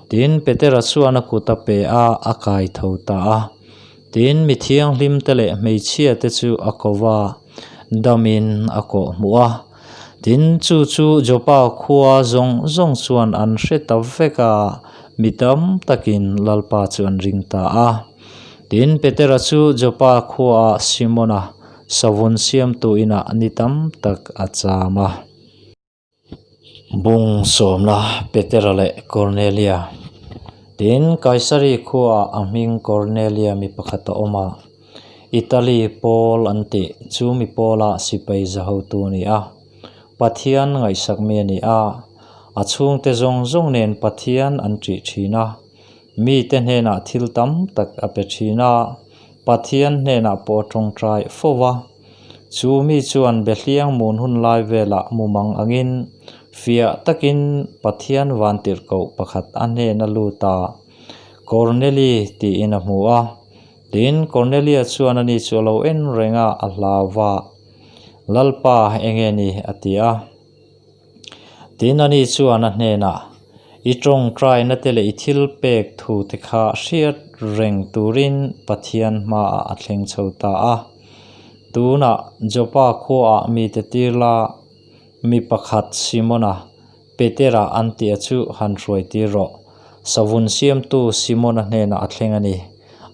[SPEAKER 1] Tin, Petera chuan a kut a pe a, a kai tho ta a. Tin, mi thianghlimte leh hmeichhiate chu a ko va, damin a kawh hmuh a. Tin, chu chu Joppa khua zawng zawng chuan an hre ta vek a, mi tam takin Lalpa chu an ring ta a. Tin, Petera chu Joppa khuaah Simona savun siamtu inah ni tam tak a cham a. Bung sawmna Petera leh Kornelia Tin, Kaisari khuaah a hming Kornelia mi pakhat a awm a, Italy pawl an tih chu mi pawla sipai za hotu a ni a. Pathian ngaihsak mi a ni a, a chhungte zawng zawng nen Pathian an ṭih ṭhin a. Mite hnenah thil tam tak a pe ṭhin a, Pathian hnenah pawh a ṭawngṭai fo va. Chu mi chuan Behliang mun hun lai velah mumang angin fiah takin Pathian vantirhkoh pakhat a hnena lut a, Korneli tiin a hmu a. Tin, Kornelia chuan ani chu a lo en reng a, a hlau va, Lalpa, enge ni? a ti a. Tin, ani chuan a hnenah, I tawngtaina te leh i thil pek thu te kha hriat reng turin Pathian hmaah a thleng chho ta a. Tunah Joppa khuaah mite tir la, mi pakhat Simona, Petera an tih a chu han hruai tir rawh. Savun siamtu Simona hnenah a thleng a ni.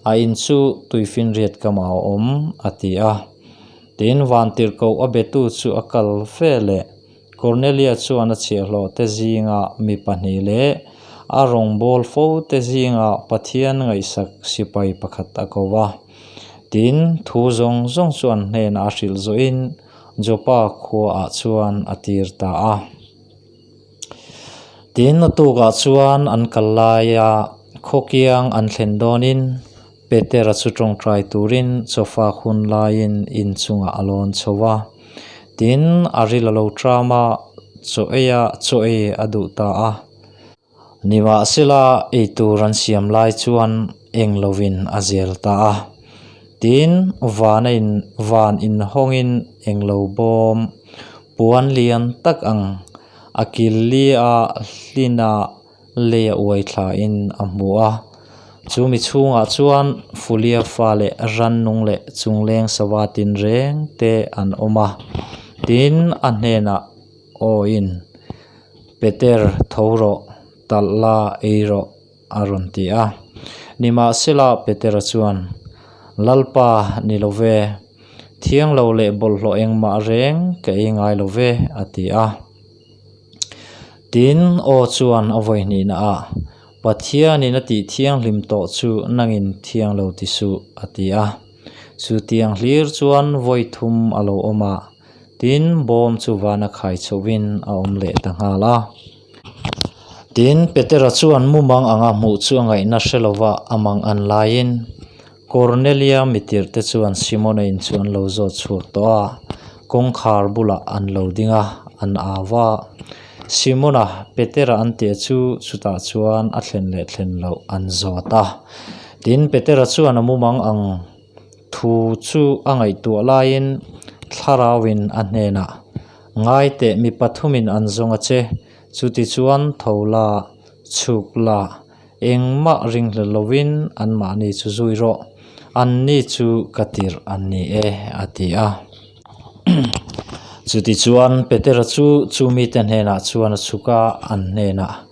[SPEAKER 1] A in chu tuifinriat kamah a awm, a ti a. Tin, vantirhkoh a betu chu a kal ve leh. Kornelia chuan a chhiahhlawh te zinga mi pahnih leh a rawngbâwl fo te zinga Pathian ngaihsak sipai pakhat a ko va. Tin, thu zawng zawng chu an hnenah a hrilh zawhin Joppa khuaah chuan a tir ta a. Tin, a tukah chuan an kal laia khawkiang an thlen dawnin Petera chu tawngtai turin chawfak hun laiin inchungah a lawn chho a. Tin, a ril a lo ṭam a, chaw eia chaw ei a duh ta a. Nimahsela, eitur an siam lai chuan eng lovin a zel ta a. Tin, van a in van inhawngin eng lo bawm puan lian tak ang. A kil li a hlina leia uai thlain a hmu a. Chu mi chhungah chuan Fulia fa leh rannung leh chungleng sava tinreng te an awm a. Tin, a hnenah Awiin, Peter, tho rawh, talh la, ei rawh, a rawn ti a. Nimahsela, Petera chuan, Lalpa, ni lo ve, thiang lo leh bawlhhlawh engmah reng ka ei ngai lo ve, a ti a. Tin, aw chuan a vawi hnihna ah, Pathianin a tih thianghlim tawh chu nangin thiang lo ti suh, a ti a. Chutiang hlir chuan vawi thum a lo awm a, tin, bawm chu vana khai chhohin a awm leh ta nghal a. Tin, Petera chuan mumang anga hmuh chu a ngaihna hre lova a mang an laiin Kornelia mitirhte chuan Simona in chu an lo zawt chhuak tawh a, kawngkhar bulah an lo ding a, an au a. Simona, Petera an tih chu chutah chuan a thlen leh thlen loh an zawt a. Tin, Petera chuan a mumang ang thu chu a ngaihtuah laiin Thlarauin a hnenah, Ngai teh mi pathumin an zawng a che, chutichuan tho la, chhuk la, engmah ringhlel lovin anmahni chu zui rawh, anni chu ka tirh an ni e, a ti a. Chutichuan Petera chu chu mite hnenah chuan a chhuk a, an hnenah,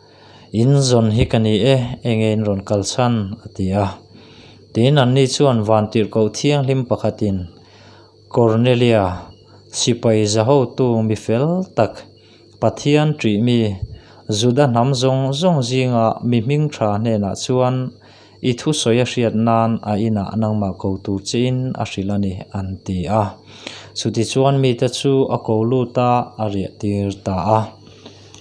[SPEAKER 1] In zawn hi ka ni e, enge in rawn kal chhan? a ti a. Tin, anni chuan vantirhkoh thianghlim pakhatin, Kornelia, sipai zahotu mi fel tak, Pathian ṭih mi, Juda hnam zawng zawng zinga mi hming ṭha hnenah chuan i thusawi a hriat nan a inah nangmah ko tur chiin a hrilh a ni, an ti a. Chutichuan mite chu a ko lut a, a riah tir ta a.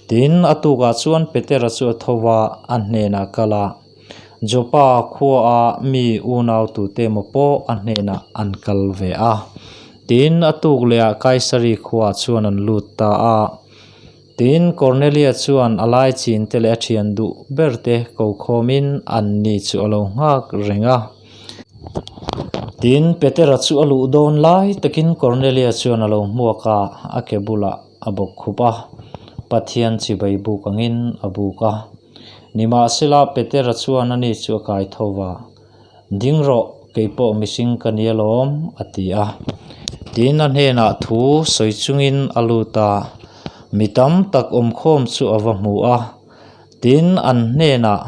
[SPEAKER 1] Tin, a tukah chuan Petera chu a tho va, a hnenah kal a. Joppa khuaa mi unau tute emaw pawh a hnenah an kal ve a. Tin, a tuk lehah Kaisari khuaah chuan an lut ta a. Tin, Kornelia chuan a lai chinte leh a thian duh berte ko khawmin anni chu a lo nghak reng a. Tin, Petera chu a luh dawn lai takin Kornelia chuan a lo hmuak a, a ke bulah a bawk khup a, Pathian chibai buk angin a buk a. Nimahsela, Petera chuan ani chu a kai tho va, Ding rawh, kei pawh mihring ka ni alawm, a ti a. Tin, a hnenah thu sawi chungin a lut a, mi tam tak awmkhawm chu a va hmu a. Tin, an hnenah,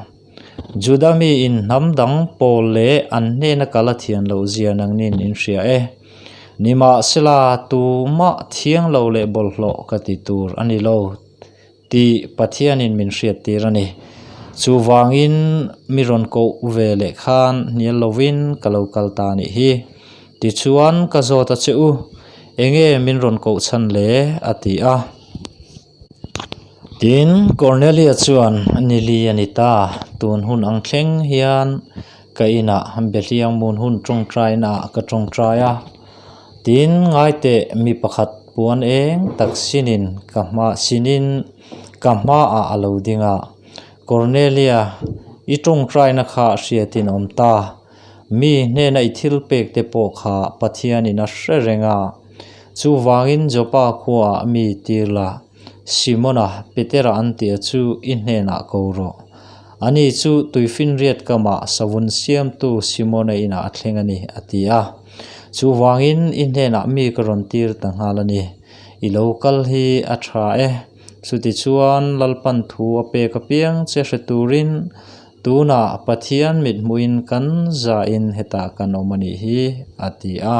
[SPEAKER 1] Juda miin hnam dang pawl leh an hnena kal a thian loh zia nangnin in hria e. Nimahsela, tumah thiang lo leh bawlhhlawh ka ti tur a ni lo. Tih Pathianin min hriattir a ni. Chuvangin mi rawn koh ve leh khan hnial lovin ka lo kal ta a nih hi. Tichuan ka zawt a che u, enge min rawn koh chhan le? a ti a. Tin, Kornelia chuan, Ni li a ni ta, tun hun ang thleng hian ka inah Behliangmun hun tawngtainaah ka tawngtai a. Tin, ngaiteh mi pakhat puan eng tak sinin ka hma sinin ka hmaah a lo ding a, Kornelia, i tawngtaina kha hriatin awm ta. Mi hnena i thil pek te pawh kha Pathianin a hre reng a. Chuvangin Joppa khuaah mi tir la, Simona, Petera an tia chu i hnenah ko rawh. Ani chu tuifinriat kamah savun siamtu Simona inah a thleng a ni, a ti a. Chuvangin i hnenah mi ka rawn tir ta nghal a ni. I lo kal hi a tha e. Chutichuan Lalpan thu a pek apiang che hre turin tunah Pathian mithmuhin kan zahin hetah kan awm a nih hi, a ti a.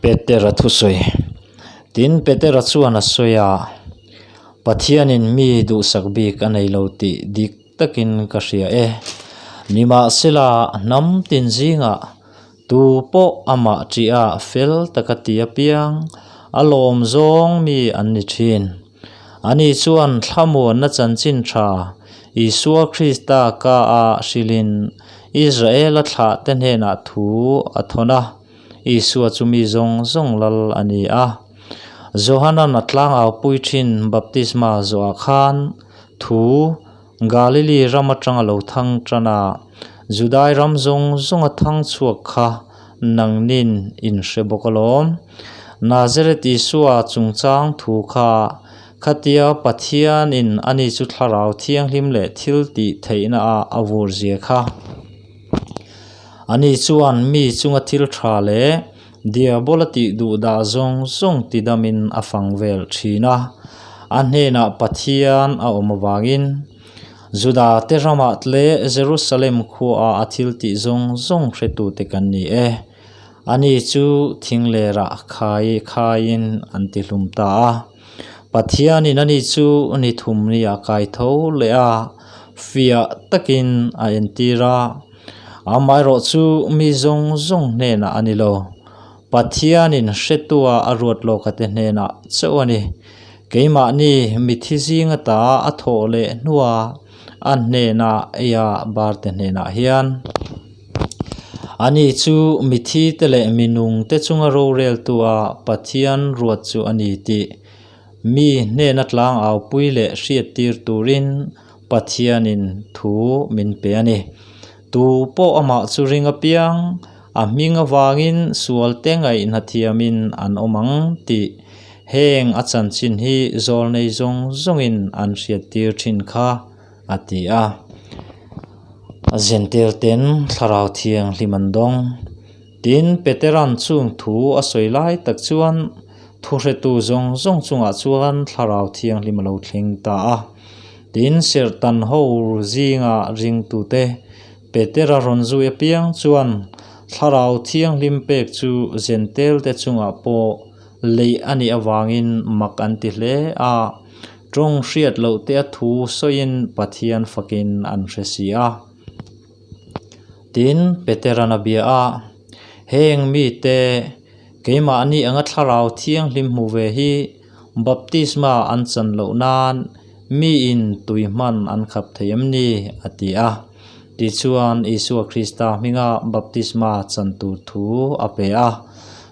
[SPEAKER 1] Petera thusawi. Tin, Petera chuan a sawi a, Pathianin mi duhsak bik a nei lo tih dik takin ka hria e. Nimahsela, hnam tin zingah tu pawh amah ṭiha fel taka ti apiang a lawm zawng mi an ni ṭhin. Ani chuan thlamuanna chanchin ṭha Isua Krista ka a hrilhin Israela thlahte hnenah thu a thawn a, Isua chu mi zawng zawng lal a ni a. Johanan a tlangaupui ṭhin baptisma zawhah khan thu Galili ram aṭanga lo thang ṭan a, Judai ram zawng zawnga thang chhuak kha nangnin in hre bawk alawm. Nazareth Isua chungchang thu kha. Khatia Pathianin ani chu Thlarau Thianghlim leh thil tih theihnaah a vur zia kha. Ani chuan mi chunga thil tha leh Diabola tih duh dah zawng zawng tidamin a fang vel thin a. A hnenah Pathian a awm avangin Juda te ramah leh Jerusalem khuaah a thil tih zawng zawng hretute kan ni e. Ani chu thinglerah khai khaiin an ti hlum ta a. Pathianin ani chu ni thumnia kai tho leh a, fiah takin a entir a. Amaherawh chu mi zawng zawng hnenah a ni lo. Pathianin hretua a ruat lawka te hnenah chauh a ni. Keimahni mithi zinga ta a thawh leh hnua a hnena eia barte hnenah hian ani chu mithi te leh minung te chunga roreltua Pathian ruat chu a ni tih mi hnena tlangaupui leh hriattir turin Pathianin thu min pe a ni. Tu pawh amah chu ring apiang, a hming avangin sualte ngaihna thiamin an awm ang tih heng a chanchin hi zawlnei zawng zawngin an hriattir thin kha, a ti a. Zentel ten Thlarau Thianghlim an dawng. Tin, Petera'n chung thu a sawi lai tak chuan thuhretu zawng zawng chungah chuan Thlarau Thianghlim a lo thleng ta a. Tin, serhtan ho zinga ringtute Petera rawn zui apiang chuan Thlarau Thianghlim pek chu Zentelte chungah pawh leih a nih avangin mak an ti hle a, tawng hriat loh te a thu sawiin Pathian fakin an hre si a. Tin, Petera'n a bia a, Heng mite, keimahni anga Thlarau Thianghlim hmu ve hi baptisma an chan loh nan miin tui hman an khap thei em ni? a ti a. Tichuan, Isua Krista hminga baptisma chan tur thu a pe a.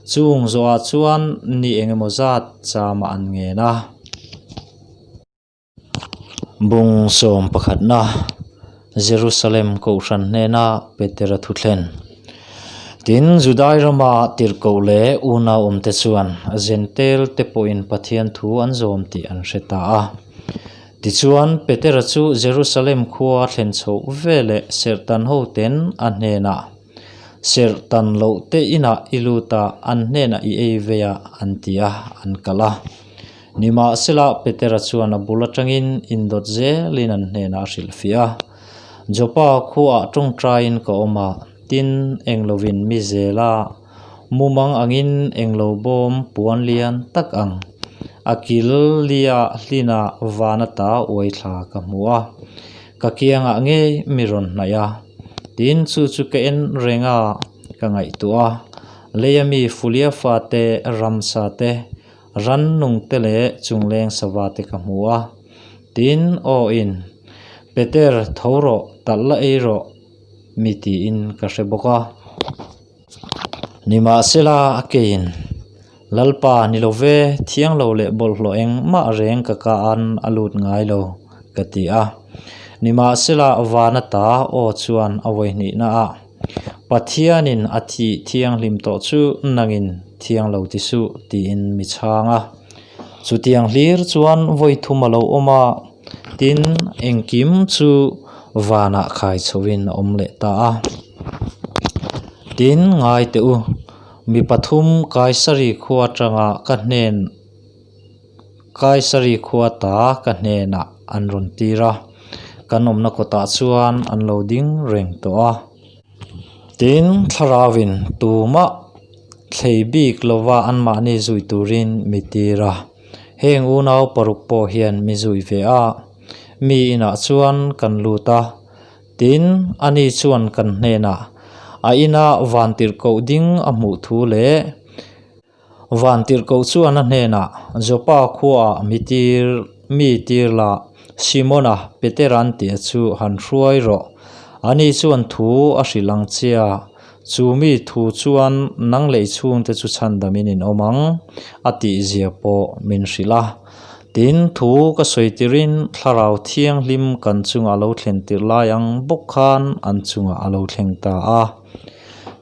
[SPEAKER 1] Chung zawhah chuan ni engemaw zat chamah an ngen a. Bung sawm pakhatna, Jerusalem Kohhran hnena Petera thuthlen. Tin, Judai rama tirhkoh leh unau awmte chuan Jentail te pawhin Pathian thu an zawm tih an hre ta a. Tichuan, Petera chu Jerusalem khua thlen chhoh veleh serhtan hoten a hnenah, Serhtan loh te inah i lut a, an hnenah i ei vei a, an ti a, an kalh a. Nimahsela, Petera chuan a bul atangin indawt zelin an hnenah a hrilhfiah a. Joppa khuaah tawngtaiin ka awm a, tin, englovin mi zela mumang angin englo bawm puan lian tak ang a kil lia hlina van ata uai thla ka hmu a, ka kiangah ngei mi rawn hnaih a. Tin, chu chu ka en reng a, ka ngaihtuah a, leia mi Fulia fate, ramsa te, Rannung te leh chungleng sava te ka hmu a, tin, aw in, Peter, tho rawh, talh la ei rawh, mi tiin ka hre bawk a. Nimahsela, a keiin, Lalpa, ni lo ve, thiang lo leh bawlhhlawh engmah reng ka ka an a lut ngai lo, ka ti a. Nimahsela, van ata aw chuan a vawihnihna ah, Pathianin a thih thianghlim tawh chu nangin thiang lo ti suh tiin mi chhang a. Chutiang hlir chuan vawi thum a lo awm a, tin engkim chu vanah khai chhoin a awm leh ta a. Tin, ngai teh u, mi pathum Kaisari khua atanga ka hnen Kaisari khua ta ka hnenah an rawn tir a, kan awmna kawtah chuan an lo ding reng tawh a. Tin, Thlarauin tumah thlei bik lova anmahni zui turin mi tir a, heng unau paruk pawh hian mi zui ve a, mi inah chuan kan lut a. Tin, ani chuan kan hnenah a ina vantirhkoh ding a hmuh thu leh, Vantirhkoh chuan a hnenah, Joppa khuaah mi tir mi tir la, Simona, Petera'n tia chu han hruai rawh. Ani chuan thu a hrilh ang che a, chu mi thu chuan nang leh i chhungte chu chhandamin in awm ang, a tihzia pawh min hrilh a. Tin, thu ka sawi tirin Thlarau Thianghlim kan chungah a lo thlen tirh lai ang bawk khan an chungah a lo thleng ta a.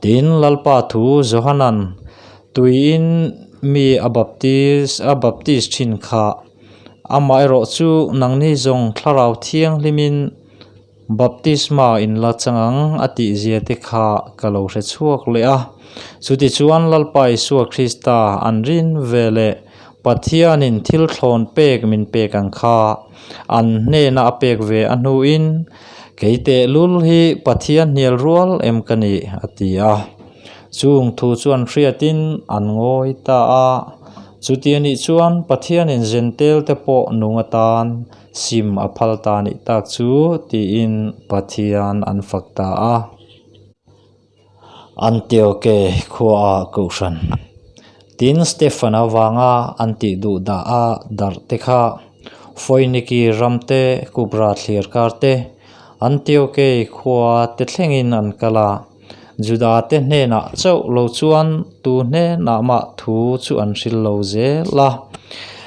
[SPEAKER 1] Tin, Lalpa thu Johanan tuiin mi a baptis a baptis thin kha. Amaherawhchu nangni zawng Thlarau Thianghlimin Baptisma in la chang ang a tih zia te kha ka lo hre chhuak leh a. Chutichuan Lalpa Isua Krista an rin ve leh Pathianin thil thlawn pek min pek ang kha an hnena a pek ve a hnuin kei tehlul hi Pathian hnial rual em ka ni a ti a. Chung thu chu an hriatin an ngawi ta a. Chuti a nih chuan Pathianin Zentel te pawh nung atan sim a phal ta nih tak chu tiin Pathian an fak ta a. Antioke khuaah kohhran tin Stefan avanga an tih duh dah a darh te kha Foiniki ram te, Kupra thlir kar te, Antioke khua te thlengin an kal a. Juda te hnenah chauh lo chuan tu hnenah mah thu chu an hril lo zel a.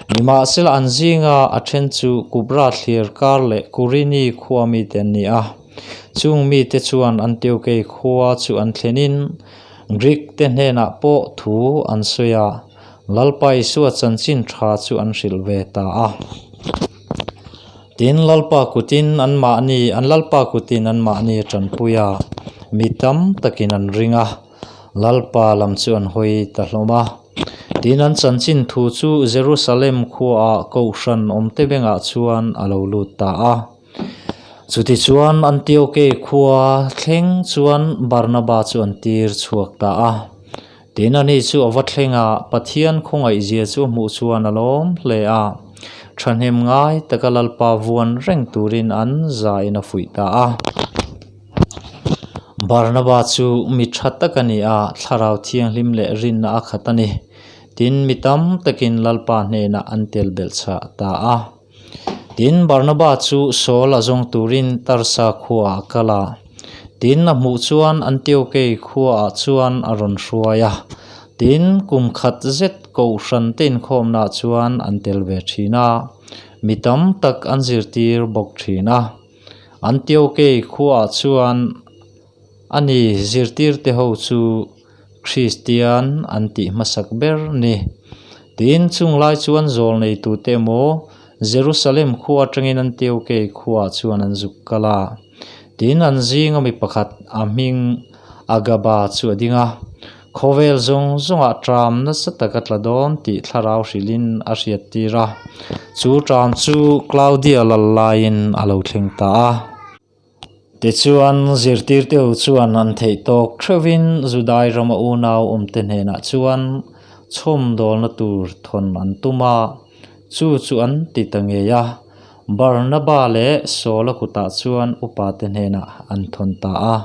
[SPEAKER 1] Nimahsela an zinga a then chu Kupra thlir kar leh Kurini khua mite an ni a. Chung mite chuan Antiokei khua chu an thlenin Greek te hnenah pawh thu an sawi a, Lalpa Isua chanchin tha chu an hrilh ve ta a. Tin, Lalpa kutin anmahni an Lalpa kutin anmahni a tanpui a, mi tam takin an ring a, Lalpa lam chu an hawi ta hlawm a. Tin, an chanchin thu chu Jerusalem khuaah Kohhran awmte bengah chuan a lo lut ta a. Chutichuan Antioke khua thleng chuan Barnaba chu an tir chhuak ta a. Tin, ani chu a va thleng a, Pathian khawngaihzia chu a hmuh chuan a lawm hle a. Thahnem ngai taka Lalpa vuan reng turin an zain a fuih ta a. Barnaba chu mi tha tak a ni a, Thlarau Thianghlim leh rinna a khat a ni. Tin, mi tam takin Lalpa hnenah an tel belhchhah ta a. Tin, Barnaba chu Saul a zawng turin Tarsa khuaah a kal a. Tin, a hmuh chuan Antiokei khuaah chuan a rawn hruai a. Tin, kum khat zet Kohhran te inkhawmnaah chuan an tel ve thin a, mi tam tak an zirtir bawk thin a. Antiokei khuaah chuan a ni zirtirte ho chu Kristian an tih hmasak ber ni. Tin, chung lai chuan zawl neitute emaw Jerusalem khua atangin Antiokei khuaah chuan an zuk kal a. Tin, an zinga mi pakhat a hming Agaba chu a ding a, Khawvel zawng zawngah ṭam nasa tak a tla dawn tih thlarau hrilhin a hriattir a. Chu ṭam chu Claudia lal laiin a lo thleng ta a. Tichuan, zirtirte ho chuan an theih tawk theuhin Judai rama unau awmte hnenah chuan chhawmdawlna tur thawn an tum a, chu chu an ti ta ngei a. Barnaba leh Saula kutah chuan upate hnenah an thawn ta a.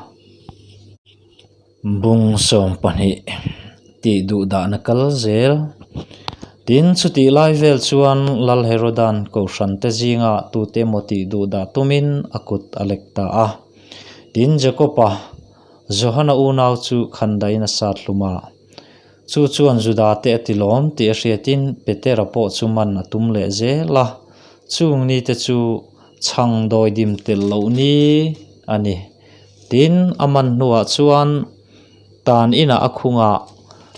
[SPEAKER 1] Bung 12 tih duh dahna kal zel. Tin, chutih lai vel chuan Lal Herodan Kohhran te zinga tute emaw tih duh dah tumin a kut a lek ta a. Tin, Jakob-a, Johana unau chu khandaiin a sat hlum a. Chu chuan Juda te a ti lawm tih a hriatin Petera pawh chu man a tum leh zel a. Chung nite chu chhang dawidim telh loh ni a ni. Tin, a man hnuah chuan tan inah a khungah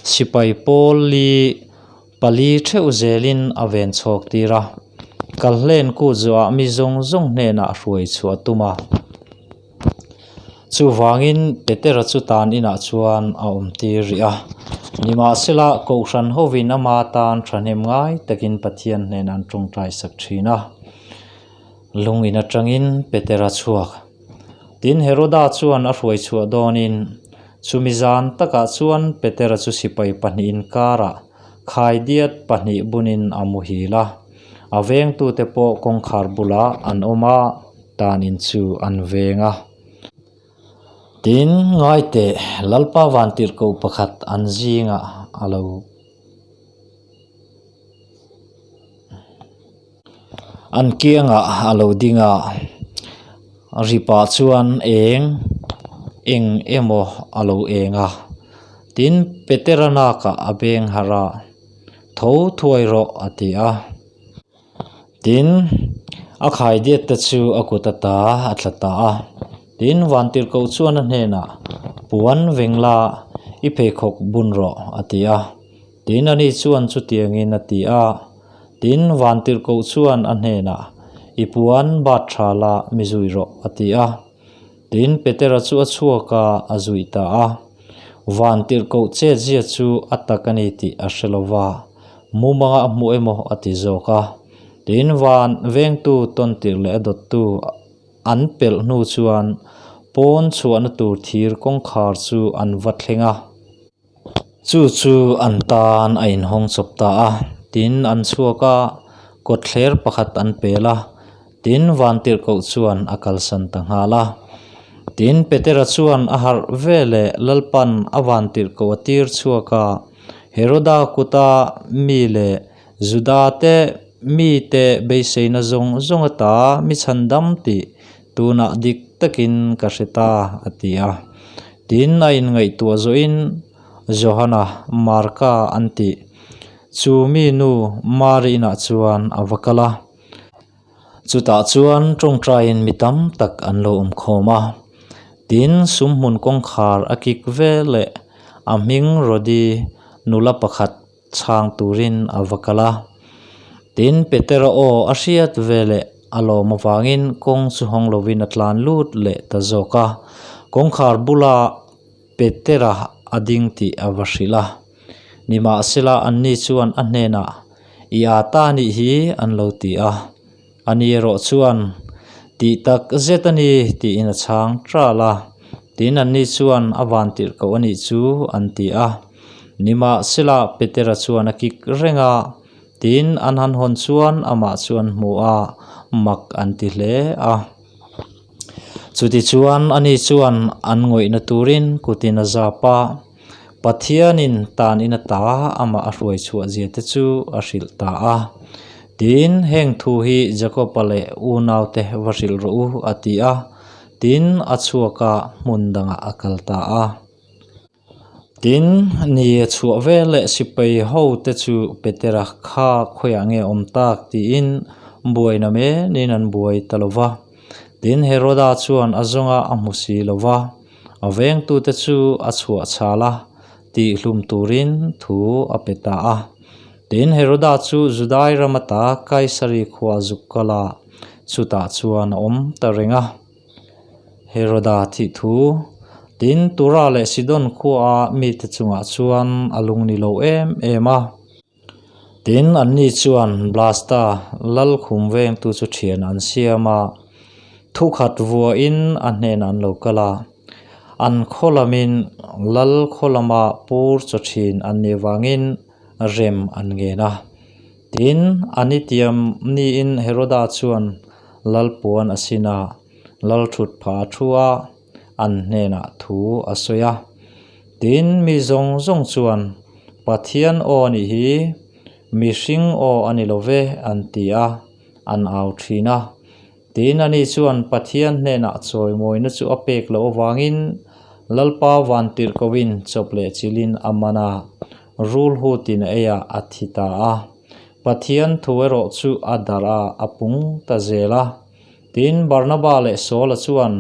[SPEAKER 1] sipai pawl li pali theuh zelin a ven chhawk tir a, Kalhlen kut zawhah mi zawng zawng hnenah hruai chhuah a tum a. Chuvangin Petera chu tan inah chuan a awm tir rih a. Nimahsela, Kohhran hovin ama tan thahnem ngai takin Pathian hnenah an tawngtai sak thin a. Lungin atangin Petera chhuak. Tin, Heroda chuan a hruai chhuah dawnin, chumi zan takah chuan Petera chu sipai pahnihin inkarah khaidiat pahnih bunin a muhil a, a vengtute pawh kawngkhar bulah an awm a, tanin chu an veng a. Tin, ngaiteh, Lalpa vantirhkoh pakhat an zingah a lo. An kiangah a lo ding a, ripah chuan eng eng emaw a lo eng a, tin Petera nakah a beng harh a, Tho thuai rawh a ti a. Tin, a khaidiat te chu a kut ata a tla ta a, tin Vantirhkoh chuan a hnenah, Puan veng la, i pheikhawk bun rawh a ti a. Tin ani chuan chutiangin a ti a. Tin, vantirhkoh chuan a hnenah, I puan bat tha la, mi zui rawh, a ti a. Tin, Petera chu a chhuak a, a zui ta a. Vantirhkoh chetzia chu a tak a ni tih a hre lo va, mumanga a hmu emaw a ti zawk a. Tin, van vengtu tawntirh leh a dawttu an pelh hnu chuan pawn chhuahna tur thir kawngkhar chu an va thleng a. Chu chu an tan a inhawng chawp ta a, tin an chhuak a, kawtthler pakhat an pel a, tin vantirhkoh chuan a kalsan ta nghal a. Tin Petera chuan a harh veleh Lalpan a vantirhkoh a tir chhuak a, Heroda kuta mi leh Juda te mite beiseina zawng zawng ata mi chhandam tih tunah dik takin ka hre ta, a ti a. Tin, a inngaihtuah zawhin Johana, Marka an tih chu mi nu Mari inah chuan a va kal a. Chutah chuan tawngtaiin mi tam tak an lo awm khawm a. Tin, sumhmun kawngkhar a kik veleh a hming Rodi nula pakhat chhang turin a va kal a. Tin, Petera aw a hriat veleh a lawm avangin kawng chu hawng lovin a tlan lut leh ta zawk a. Kawngkhar bula Petera a ding tih a va hrilh a. Nimahsela anni chuan a hnenah, I â ta nih hi an lo ti a. Ani erawh chuan, Tih tak zet a ni, tiin a chhang ṭal a. Tin, anni chuan a van tirh koh a nih chu an ti a. Nimahsela, Petera chuan a kik reng a. Tin, an han hawn chuan amah chu an hmu a, mak an ti hle a. Chutichuan, ani chuan an ngawihna turin kutin a zap a. Pathianin tan in ata amah a hruai chhuah zia te chu a hrilh ta a. Tin, heng thu hi Jakob-a leh unaute va hrilh rawh u, a ti a. Tin, a chhuak a, hmun dangah a kal ta a. Tin, ni a chhuah veleh sipai ho te chu Petera kha khawiah nge awm tak tiin buaina menin an buai ta lo va. Tin, Heroda chuan a zawnga a hmu si lo va. A vengtute chu a chhuah chhal a, tihhlum turin thu a pe ta a. Tin, Heroda chu Judai ram ata Kaisari khua zuk kal a, chutah chuan a awm ta reng a. Heroda thih thu, Tin, Tura leh Sidon khuaa mite chungah chuan a lung ni lo em em a. Tin, anni chuan Blasta lal khum vengtu chu thian an siam a, thukhat vuahin a hnenah an lo kal a. An khaw lamin lal khaw lama pur chaw thin an nih vangin rem an ngen a. Tin, a ni tiam niin Heroda chuan lal puan a sin a, lal thut phah a thu a, an hnenah thu a sawi a. Tin, mi zawng zawng chuan, Pathian aw a nih hi, mihring aw a ni lo ve, an ti a, an au thin a. Tin, ani chuan Pathian hnenah chawimawina chu a pek loh avangin Lalpa vantirhkohin chawp leh chilhin a man a, rul hutin a eiah a thi ta a. Pathian thu erawh chu a darh a, a pung ta zel a. Tin, Barnaba leh Saula chuan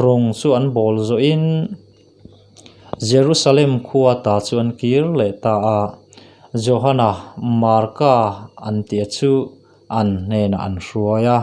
[SPEAKER 1] rawng chu an bawl zawhin Jerusalem khua ta chu an kir leh ta a, Johana, Marka an tih chu an hnenah an hruai a.